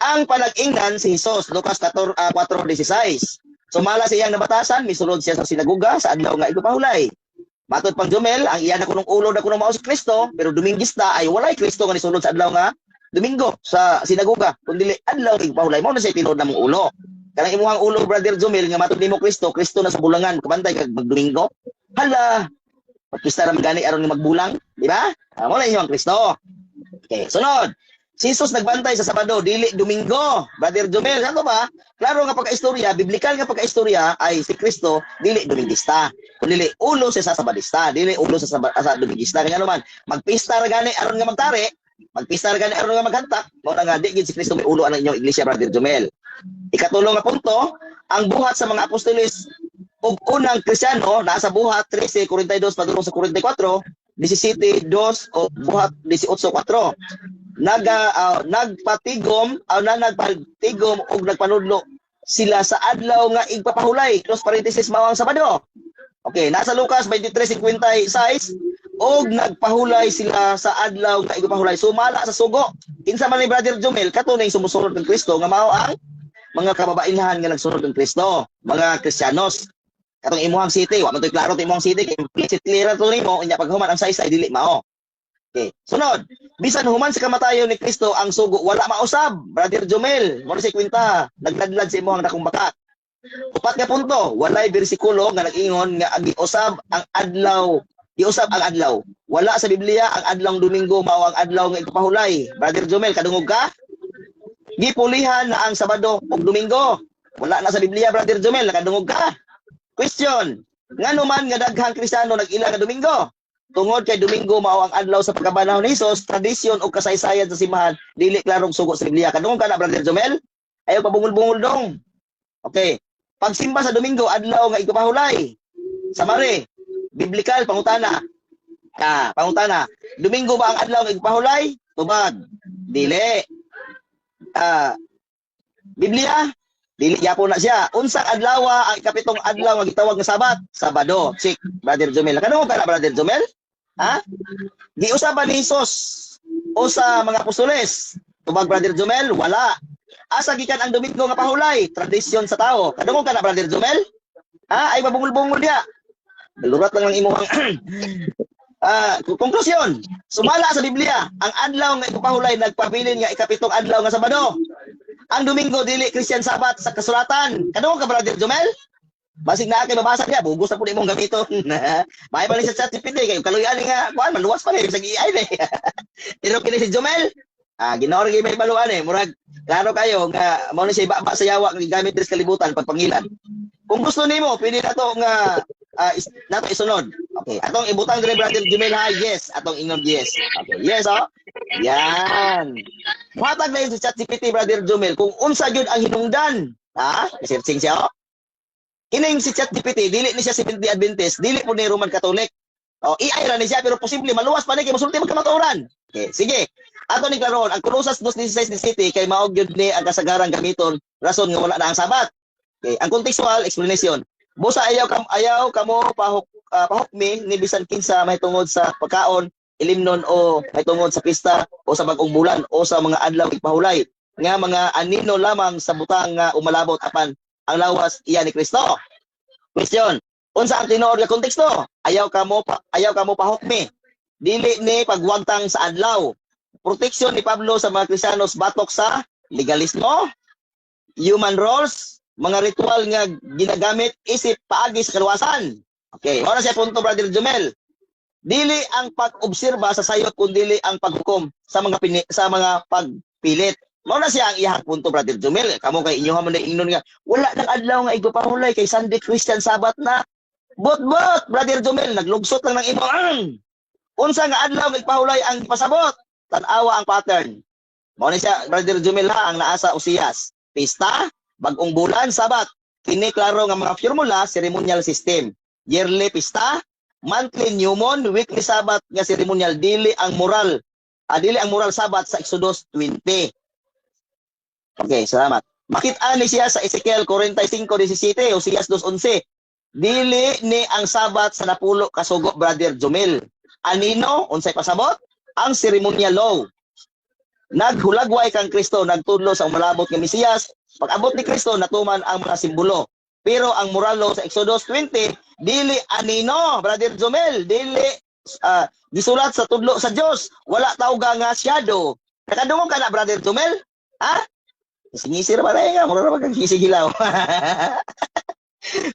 S3: Ang panag-ingnan si Jesus, Lucas 14, 4:16. Sumala sa iyang nabatasan, misulod siya sa sinagoga sa adlaw nga igpapahulay. Matod pang Jumel, ang iya na kunong ulo na kunong mao si Kristo, pero Domingista ay walay Kristo nga nisulod sa adlaw nga Domingo sa sinagoga, kundi adlaw nga igpapahulay. Mao na siya tinuod namong ulo. Kanang imuhang ulo, Brother Jumel, nga matod nimo Kristo, Kristo na sa bulangan, kabantay kag magdomingo. Hala, pagpista ra man gani aron nga magbulang, di ba? Ah, mo na inyong Kristo. Okay, sunod. Si Jesus nagbantay sa Sabado, dili Domingo. Brother Jumel, ano ba? Klaro nga pagka-istorya, biblikal nga pagka-istorya ay si Kristo dili Domingista. Kun dili ulo siya sa Sabadista, dili ulo sa Domingista. Kanya naman, magpista ra gani aron nga magtari, magpista ra gani aron nga maghantak, mao na nga di gid si Kristo may ulo ang inyong iglesia, Brother Jumel. Ikatulo nga punto, ang Buhat sa mga Apostoles ug unang Kristiyano nasa Buhat 13:42 padulong sa 44, 17:2 o Buhat 18:4. Naga nagpatigom o na nagpatigom og nagpanudlo sila sa adlaw nga igpapahulay, close parenthesis, mao ang Sabado. Okay, nasa Lucas 23:56, og nagpahulay sila sa adlaw nga igpapahulay. Sumala sa sugo. Kinsa man ni, Brother Jumel? Kato ning sumusunod kang Kristo nga mao ang mga kababainhan nga nagsunod kang Kristo, mga Kristiyanos. Katong imuhang city, wa man to'y klaro to imuhang city kay implicitly ra to nimo, unya paghuman ang saysay dili mao. Okay. Sunod, bisan human sa kamatayon ni Kristo ang sugo wala mausab, Brother Jumel, mo si kwenta, nagladlad sa imuhang dakong baka. Upat nga punto, walay bersikulo nga nag-ingon nga ang giusab ang adlaw, giusab ang adlaw. Wala sa Biblia ang adlawng Domingo mao ang adlaw nga igpapahulay. Brother Jumel, kadungog ka? Gipulihan na ang Sabado ug Domingo. Wala na sa Biblia, Brother Jumel, nakadungog ka? Question, ngano man nga daghang Kristiyano nag-ila nga Domingo? Tungod kay Domingo mao ang adlaw sa pagkabanhaw ni Jesus, tradisyon o kasaysayan sa simbahan, dili klarong sugo sa Biblia. Kadungog ka na, Brother Jumel? Ayaw pabungol-bungol dong. Okay. Pagsimba sa Domingo, adlaw nga igpapahulay. Samare, biblical pangutana. Ah, pangutana. Domingo ba ang adlaw nga igpapahulay? Tubag. Dili. Ah, Biblia? Dili yapon na siya. Unsang adlaw ang ikapitong adlaw nga gitawag nga Sabat? Sabado. Check, Brother Jumel. Kano ka na, Brother Jumel? Ha? Giusab ba ni Jesus o sa mga apostoles? Tubag, Brother Jumel? Wala. Asa gikan ang Domingo nga pahulay? Tradisyon sa tao. Kadungog ka na, Brother Jumel? Ha? Ay mabungol-bungol diya. Balurat lang ang imuhang konklusyon. Sumala sa Biblia, ang adlaw nga ipapahulay nagpabilin nga ikapitong adlaw nga Sabado. Ang Domingo dili Christian Sabbath sa kasulatan. Kadungog ka, Brother Jumel? Basig na kay mabasa niya, bugos na po imong gamiton. May balik sa ChatGPT kay kaluyan nga kuan maluwas pa ni bisag AI ni. Pero kini si Jumel, Ginoo ra may baluan eh. Murag klaro kayo nga mao ni siya ibaba sa yawa nga gigamit diri sa kalibutan pagpangilan. Kung gusto nimo, pwede na to nga nato isunod. Okay. Okay, atong ibutang dire, Brother Jumel, ha, yes. Atong ingon yes. Okay, yes oh. Yan. Muhatag na yun sa ChatGPT, Brother Jumel, kung unsa gyud ang hinungdan. Ha? Searching siya oh. Kining si ChatGPT, dili ni siya Seventh-day Adventist, dili po ni Roman Catholic. Oh, AI ra ni siya pero posible maluwas pa ni kay mosulti magkamatuoran. Okay, sige. Ato ning klaroon, ang Colosas 2:16 City kay mao gyud ni ang kasagaran gamiton rason nga wala na ang Sabat. Okay, ang contextual explanation. Busa ayaw kamo pahukmi ni bisan kinsa mahitungod sa pagkaon, ilimnon o mahitungod sa pista o sa bag-ong bulan o sa mga adlaw ipahulay nga mga anino lamang sa butang nga umalabot, apan ang lawas iya ni Kristo. Question. Unsa ang tinuod nga konteksto? Ayaw kamo pahukmi. Dili ni pagwagtang sa adlaw. Proteksyon ni Pablo sa mga Kristiyanos batok sa legalismo, human rules, mga ritual nga ginagamit isip paagi sa kaluwasan. Okay, mao na siya punto, Brother Jumel. Dili ang pag-obserba sa sayop kun dili ang paghukom sa mga pagpilit. Mao na siya ang iyang punto, Brother Jumel. Kamo kay inyo man na ingnon nga wala nang adlaw nga igpapahulay kay Sunday Christian Sabbath na. Bot-bot, Brother Jumel, naglugsot lang ng imo. Unsa nga adlaw nga igpahulay ang pasabot? Tan-awa ang pattern. Mao na siya, Brother Jumel, ha, ang naa sa Osias. Pista, bag-ong bulan, Sabat. Kini klaro nga mga formula, ceremonial system. Yearly pista, monthly new moon, weekly Sabbath nga ceremonial, dili ang moral. Dili ang moral Sabbath sa Exodus 20. Okay, salamat. Makita ni siya sa Ezekiel 45:17, Osias 2:11. Dili ni ang Sabat sa napulo kasugo, Brother Jumel. Anino, unsay pasabot? Ang ceremonial law. Naghulagway kang Kristo, nagtudlo sa umalabot nga Mesiyas. Pag-abot ni Kristo, natuman ang mga simbolo. Pero ang moral law sa Exodus 20, dili anino, Brother Jumel, dili gisulat sa tudlo sa Dios. Wala tawga nga shadow. Nakadungog ka na, Brother Jumel? Ha? Singisir ba tayo nga? Mura ba kang gisigilaw?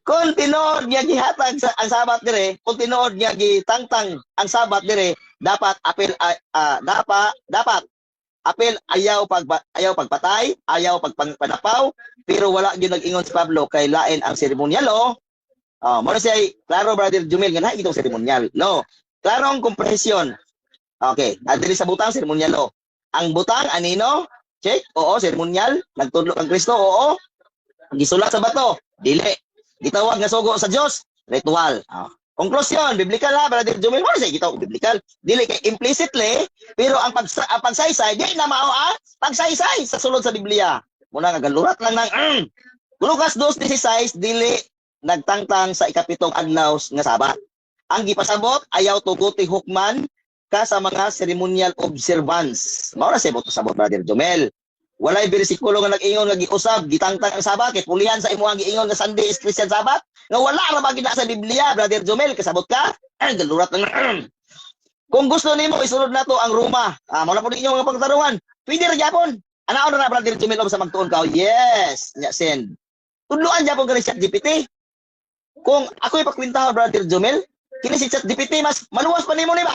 S3: Kung tinuod nga gihatag sa ang Sabat dire, kung tinuod nga gitangtang ang Sabat dire, dapat apel dapat dapat apel ayaw pagpatay, ayaw pagpanapaw, pero wala gyud nag-ingon si Pablo kay lain ang seremonyal oh. Oh, mo na siya klaro, Brother Jumel, nga naa itong seremonyal. No. Klaro ang comprehension. Okay, adiri sa butang seremonyal oh. Ang butang anino? Check. Oo, seremonyal. Nagtudlo kang Kristo. Oo. Gisulat sa bato. Dili. Gitawag nga sugo sa Dios. Ritual. Oh. Konklusyon, biblical ha, Brother Jumel. Mo siya gitawag biblical. Dili kay implicitly, pero ang pagsaysay di na mao pagsaysay sa sulod sa Biblia. Muna nga galurat lang ng Lucas 2:16 dili nagtangtang sa ikapitong adlaw nga Sabat. Ang gipasabot, ayaw tuguti hukman ka sa mga ceremonial observance. Mao na siya sabot, Brother Jumel. Walay bersikulo nga nag-ingon nga giusab, gitangtang ang Sabat kay pulihan sa imong giingon nga Sunday is Christian Sabbath. Nga wala ra ba gid na sa Biblia, Brother Jumel, kasabot ka? Ay, galurat lang. Kung gusto nimo isulod nato ang Roma. Mao na po ninyo mga pagtarungan. Pwede ra gyapon. Anaon na, Brother Jumel, sa magtuon ka. Yes, nya send. Tudloan gyapon ka ni ChatGPT. Kung ako ipakwentahan, Brother Jumel, kini si ChatGPT mas maluwas pa nimo ni ba?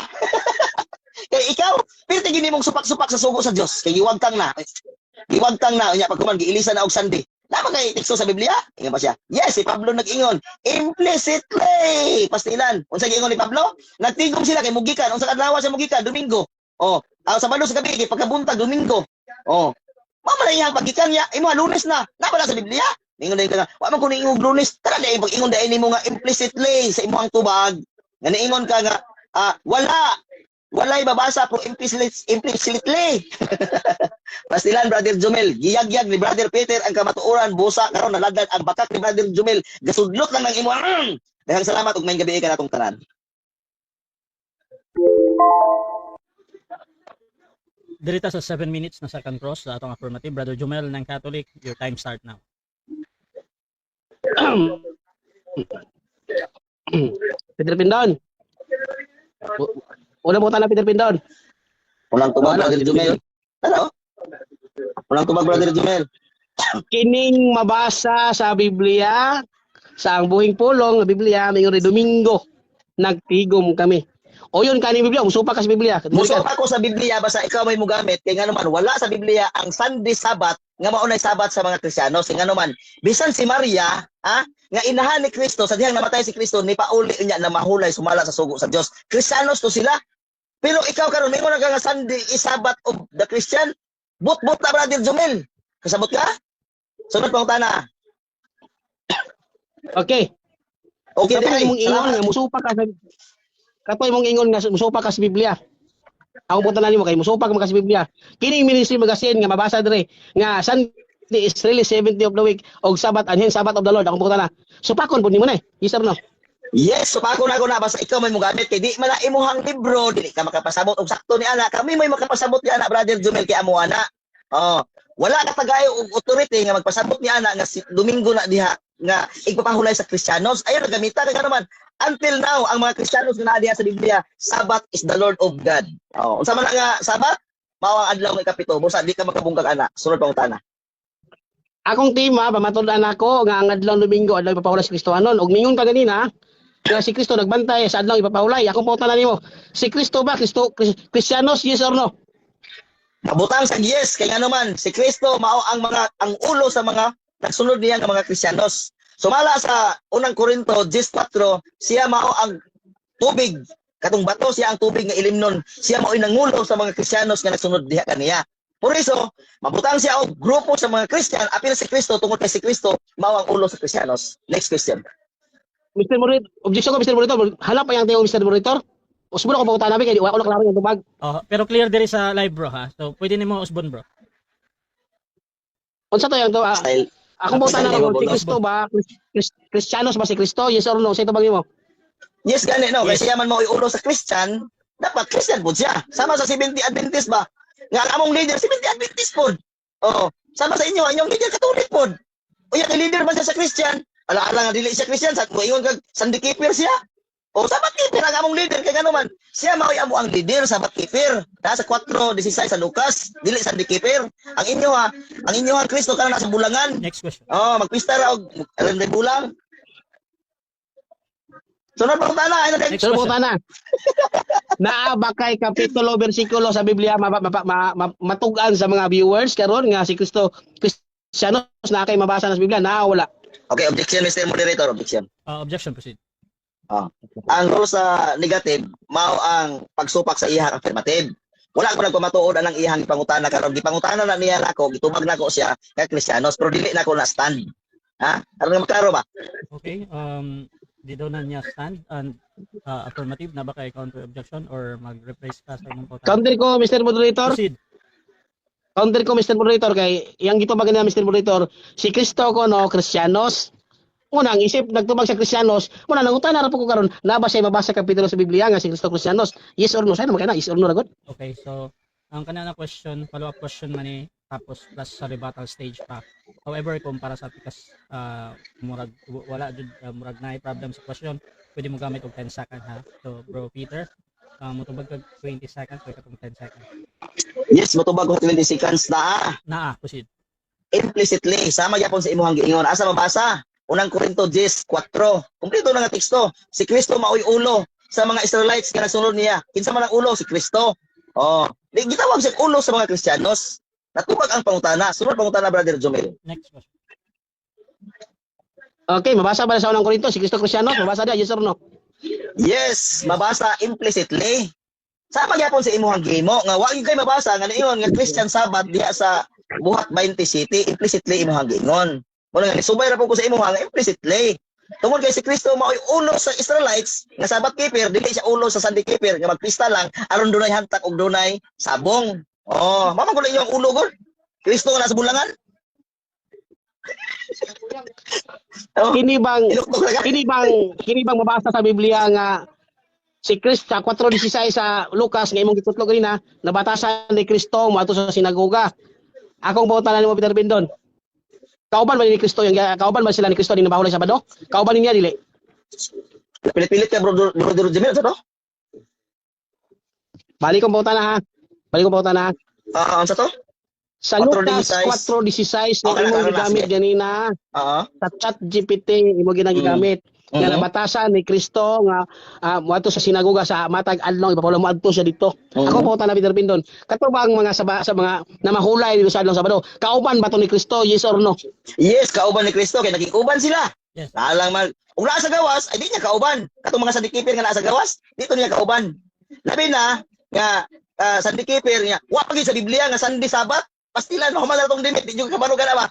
S3: Kay ikaw, pirti gini mong supak-supak sa sugo sa Dios, kay giwagtang na. Giwagtang na unya pagkuman giilisan na og Sunday. Naa ba kay teksto sa Biblia? Ingon pa siya. Yes, si Pablo nag-ingon. Implicitly. Pastilan. Unsa giingon ni Pablo? Nagtigom sila kay mugikan. Unsa kadlaw siya mugikan? Domingo. Oh, Sabado sa gabi kay pagkabuntag Domingo. Oh. Mao man iyang paggikan niya, imo Lunes na. Naa ba sa Biblia? Ningon dahil ka nga, wa man ko niingog Lunes. Tara dahil pag-ingon dahil nimo nga implicitly sa imong tubag. Nga niingon ka nga wala walay babasa pro implicitly. Pastilan, Brother Jumel, giyagyag ni Brother Peter ang kamatuoran, busa karon nalagad ang bakak ni Brother Jumel, gasudlot lang ng imo. Daghang salamat ug maayong gabi kanatong tanan.
S2: Dirita sa 7 minutes na second cross sa atong affirmative, Brother Jumel ng Catholic, your time start now.
S1: Peter Pindon. Unang buta na, Peter Pindon.
S3: Walang tubag,
S1: Wala,
S3: Brother Jumel. Ano? Walang tubag, Brother Jumel.
S1: Kining mabasa sa Biblia, sa ang buhing pulong nga Biblia, mingon rin Domingo, nagtigom kami. O yun, kaning Biblia, musupa ka sa Biblia.
S3: Musupa ko sa Biblia basta ikaw may mugamit kay nga naman wala sa Biblia ang Sunday Sabbath. Nga mao nay Sabat sa mga Kristiyano. Sing ano man, bisan si Maria, nga inahan ni Kristo, sa dihang namatay si Kristo, ni pauli niya na mahulay sumala sa sugo sa Dios. Kristiyanos to sila. Pero ikaw karon mingon ka nga Sunday is Sabbath of the Christian. But-but na, Brother Jumel. Kasabot ka? Sunod pangutana.
S1: Okay.
S3: Okay,
S1: Katoy
S3: di ay.
S1: imong ingon
S3: Salamat.
S1: nga musupak ka sa Katoy imong ingon nga musupak ka sa Biblia. Ako po tanan nimo kay musupak man ka sa Biblia. Kining Ministry Magazine nga mabasa dire nga Sunday is really 70 of the week og Sabbath and hence Sabbath of the Lord. Ako po tanan. Supakon pud nimo na eh. Yes or no?
S3: Yes, supakon ako na basta ikaw may mogamit kay di man na imuhang libro, dili ka makapasabot og sakto ni ana. Kami may makapasabot ni ana, Brother Jumel, kay amo ana. Oh, wala ka tagayo og authority nga magpasabot ni ana nga si Domingo na diha nga igpapahulay sa Kristiyanos. Ayon na gamita kay naman. Until now, ang mga Kristiyanos nga naa diha sa Biblia, Sabbath is the Lord of God. Oh, unsa man na nga Sabbath? Mao ang adlaw nga ikapito. Busa di ka makabungkag ana. Sunod pangutana.
S1: Akong tema, pamatud-an ako nga ang adlaw Domingo adlaw ipapahulay sa Kristohanon. Og mingon ka ganina nga si Kristo nagbantay sa adlaw ipapahulay. Akong pangutana nimo, si Kristo ba Kristo Kristiyanos, yes or no?
S3: Mabutang sa yes kay ngano man si Kristo mao ang mga ang ulo sa mga nagsunod niya nga mga Kristiyanos. Sumala sa Unang Korinto 10:4, siya mao ang tubig katong bato, siya ang tubig nga ilimnon. Siya mao'y nangulo sa mga Kristiyanos nga nagsunod diha kaniya. Por eso, mabutang siya og grupo sa mga Kristiyan apil si Kristo tungod kay si Kristo mao ang ulo sa Kristiyanos. Next question.
S1: Mr. Moderator, objection ko, Mr. Moderator, hala pa yang tayo, Mr. Moderator. Usbon ako pangutana kay di wa ko na klaro yung tubag.
S2: Oh, pero clear diri sa live, bro, ha. So pwede nimo usbon, bro.
S1: Unsa to yang to?
S3: Style.
S1: Akong pangutana
S3: Style
S1: ko, si
S3: mo,
S1: Kristo ba Kristiyanos ba si Kristo? Yes or no? Sa tubag nimo.
S3: Yes, gani no, kay
S2: Yes.
S3: siya man mao'y ulo sa Christian, dapat Christian pud siya. Sama sa 70 Adventist ba? Nga ang among leader 70 Adventist pud. Oo. Sama sa inyo, ang inyong leader Catholic pud. Uya kay leader man siya sa Christian. Ala-ala nga dili siya Christian, sa ingon kag Sunday keeper siya. O Sabbath keeper ang among leader kay ngano man siya mao'y amo ang leader, Sabbath keeper. Na sa 4:16 sa Lucas, dili Sunday keeper. Ang inyo ha, ang inyo ang Kristo kana nasa bulangan.
S2: Next question.
S3: Oh, magpista ra og alam na bulang. Sunod pangutana, ay na
S2: Next
S1: Sunod
S2: question.
S1: pangutana. Naa ba kay kapitulo bersikulo sa Biblia matug-an sa mga viewers karon nga si Kristo Kristiyanos? Naa kay mabasa na sa Biblia? Naa wala?
S3: Okay, objection, Mr. Moderator, objection.
S2: Objection, proceed.
S3: Ang rule sa negative mao ang pagsupak sa iyang affirmative. Wala ko nagpamatuod anang iyang gipangutana karon. Gipangutana na niya nako, gitubag nako siya kay Kristiyanos, pero dili nako na stand. Ha? Aron nga maklaro ba?
S2: Okay. Di daw na niya stand and affirmative na ba kay counter objection or mag-rephrase ka sa imong pangutana?
S1: Counter ko, Mr. Moderator.
S2: Proceed.
S1: Counter ko, Mr. Moderator, kay iyang gitubag niya, Mr. Moderator, si Kristo ko no Kristiyanos. Unang isip nagtubag sa Kristiyanos, muna nangutana ra po ko karon, naa ba siya mabasa kapitulo sa Biblia nga si Kristo Kristiyanos? Yes or no? Sana makina yes or no ra gud.
S2: Okay, so ang kanana question, follow-up question man ni tapos plus sa rebuttal stage pa. However, kung para sa pikas murag wala jud murag naay problem sa question, pwede mo gamit og 10 second ha. So Bro Peter, motubag kag 20 seconds or katong 10 seconds.
S3: Yes, motubag ko 20 seconds na.
S2: Naa, proceed.
S3: Implicitly, sama gyapon sa imuhang giingon. Asa mabasa? Unang Korinto 10:4. Kumpleto na nga teksto. Si Kristo maoy ulo sa mga Israelites nga nagsunod niya. Kinsa man ang ulo? Si Kristo. Oh, di gitawag siya ulo sa mga Kristiyanos. Natubag ang pangutana. Sunod pangutana, Brother Jomel.
S2: Next question.
S1: Okay, mabasa ba sa Unang Korinto si Kristo Kristiyanos? Mabasa dia, yes or no?
S3: Yes, mabasa implicitly. Sama gyapon sa imuhang gimo nga wa gyud kay mabasa nga niingon nga Christian Sabbath diha sa Buhat 20 City, implicitly imuhang giingon. Mo nga nisubay ra po ko sa imuha nga implicitly. Tungod kay si Kristo maoy ulo sa Israelites nga Sabbath keeper, dili siya ulo sa Sunday keeper nga magpista lang aron dunay hantak og dunay sabong. Oh, mao man gud inyo ang ulo gud. Kristo nga nasa bulangan. Oh,
S1: Kini bang
S3: iluktok na ka.
S1: Kini bang mabasa sa Biblia nga si Kristo sa 4:16 sa Lucas nga imong gitutlo ganina, nabatasan ni Kristo moadto sa sinagoga? Akong pangutana nimo, Peter Bindon. Kauban ba ni Kristo yung kauban ba sila ni Kristo ni nabahulay Sabado? Kauban niya dili?
S3: Pilit-pilit ka, Brother, Brother Jimmy, sa to?
S1: Balik kong pangutana ha. Balik kong pangutana.
S3: Ah, unsa to?
S1: Sa Lucas
S3: 4:16.
S1: 4:16 nga
S3: Okay,
S1: imong
S3: klaro na,
S1: gigamit
S3: sige.
S1: ganina
S3: Oo.
S1: sa Chat GPT imo ginagamit. Nga nabatasan ni Kristo nga moadto sa sinagoga sa matag adlaw ipapahulay, moadto siya dito. Ako po na Peter Pindon. Kato ba ang mga sa mga namahulay dito sa adlaw Sabado? Kauban ba to ni Kristo? Yes or no?
S3: Yes, kauban ni Kristo kay nakikuban sila.
S2: Yes.
S3: Alang man kung naa sa gawas, ay di niya kauban. Katong mga Sunday keeper nga naa sa gawas, dito niya kauban. Labi na nga Sunday keeper niya, wa pa gyud sa Biblia nga Sunday Sabat. Pastilan mahuman na tong debate, di jud kabalo ka na ba?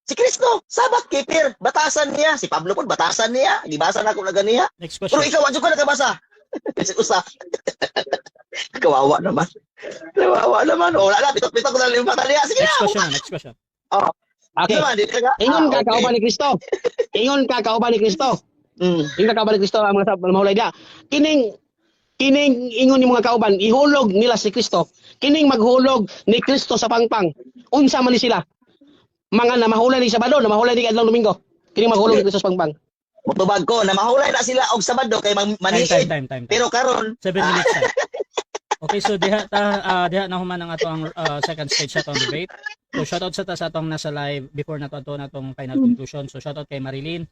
S3: Si Kristo, Sabat keeper, batasan niya. Si Pablo pod batasan niya, gibasa na ako na ganiya.
S2: Next
S3: Pero
S2: question.
S3: ikaw, wa jud ka nakabasa. Si usa. Kawawa naman. Kawawa naman. O, wala na, pitok-pitok na lang yung mata niya. Sige
S2: Next
S3: na.
S2: question na, next question.
S1: Okay.
S3: Naman, di ka-
S1: Ingon ka
S3: Ah, okay.
S1: kauban ni Kristo. Ingon ka kauban ni Kristo. Ingon ka kauban ni Kristo ang mga mahulay dia. Kining ingon ni mga kauban, ihulog nila si Kristo. Kining maghulog ni Kristo sa pangpang. Unsa man ni sila? Mga namahulay ni Sabado, namahulay ni adlaw Domingo. Kining maghulog ni Kristo sa pangpang.
S3: Mutubag ko na mahulay na sila og Sabado kay
S2: Time,
S3: maniid.
S2: time, time, time, time.
S3: Pero karon
S2: 7 minutes time. Okay, so diha na human ang ato ang second stage sa atong debate. So shoutout sa atong nasa live before na to ato na atong final conclusion. So shoutout kay Marilyn.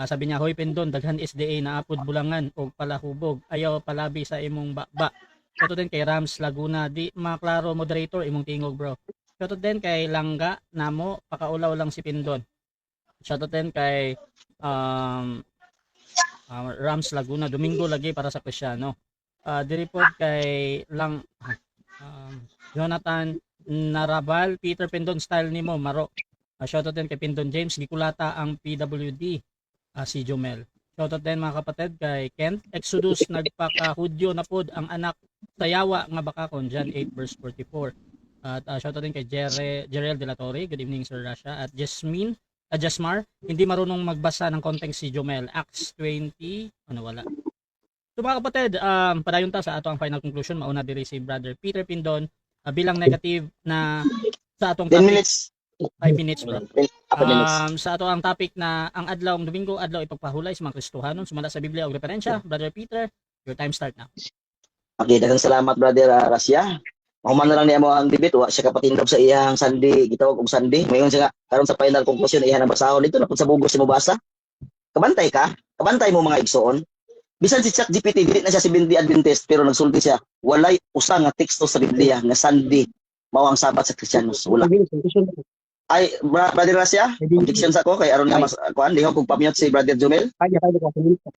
S2: Sabi niya, "Hoy Pindon, daghan SDA na apod bulangan og palahubog. Ayaw palabi sa imong baba." Shoutout din kay Rams Laguna, "Di maklaro moderator imong tingog, bro." Shoutout din kay Langga Namo, "Pakaulaw lang si Pindon." Shoutout din kay Rams Laguna, "Domingo lagi para sa Krisyano." Diri pod kay lang Jonathan Narabal, "Peter Pindon, style nimo maro." Shoutout din kay Pindon James, "Gikulata ang PWD si Jomel." Shoutout din, mga kapatid, kay Kent Exodus, "Nagpaka-Hudyo na pod ang anak sa yawa nga bakakon," John 8 verse 44. At shoutout din kay Jerel De La Torre, "Good evening, Sir Rasha." At Jasmine, Jasmar, "Hindi marunong magbasa ng context si Jomel." Acts 20, ano, wala. So mga kapatid, padayon ta sa ato ang final conclusion. Mauna diri si Brother Peter Pindon bilang negative na sa atong
S3: 10
S2: topic.
S3: minutes.
S2: 5 minutes, bro.
S3: 4 minutes.
S2: Sa ato ang topic na ang adlaw ang Domingo, adlaw ipagpahulay sa mga Kristohanon sumala sa Biblia og referensya. Brother Peter, your time start now.
S3: Okay, daghang salamat, Brother Rasya. Mahuman na lang niya mo ang debate, wa siya kapatindog sa iyang Sunday, gitawag og Sunday. Mayon siya nga karon sa final conclusion iya na basahon dito na pud sa bugos mo basa. Kabantay ka? Kabantay mo, mga igsoon. Bisan si ChatGPT, dili na siya si Seventh Adventist, pero nagsulti siya, walay usa nga teksto sa Biblia nga Sunday mao ang Sabat sa Kristiyanos. Wala. Ay, Brother Rasya, objection sa ko kay aron nga mas kuan lihok kog pamute si Brother Jumel.
S1: Kaya, kaya, kaya.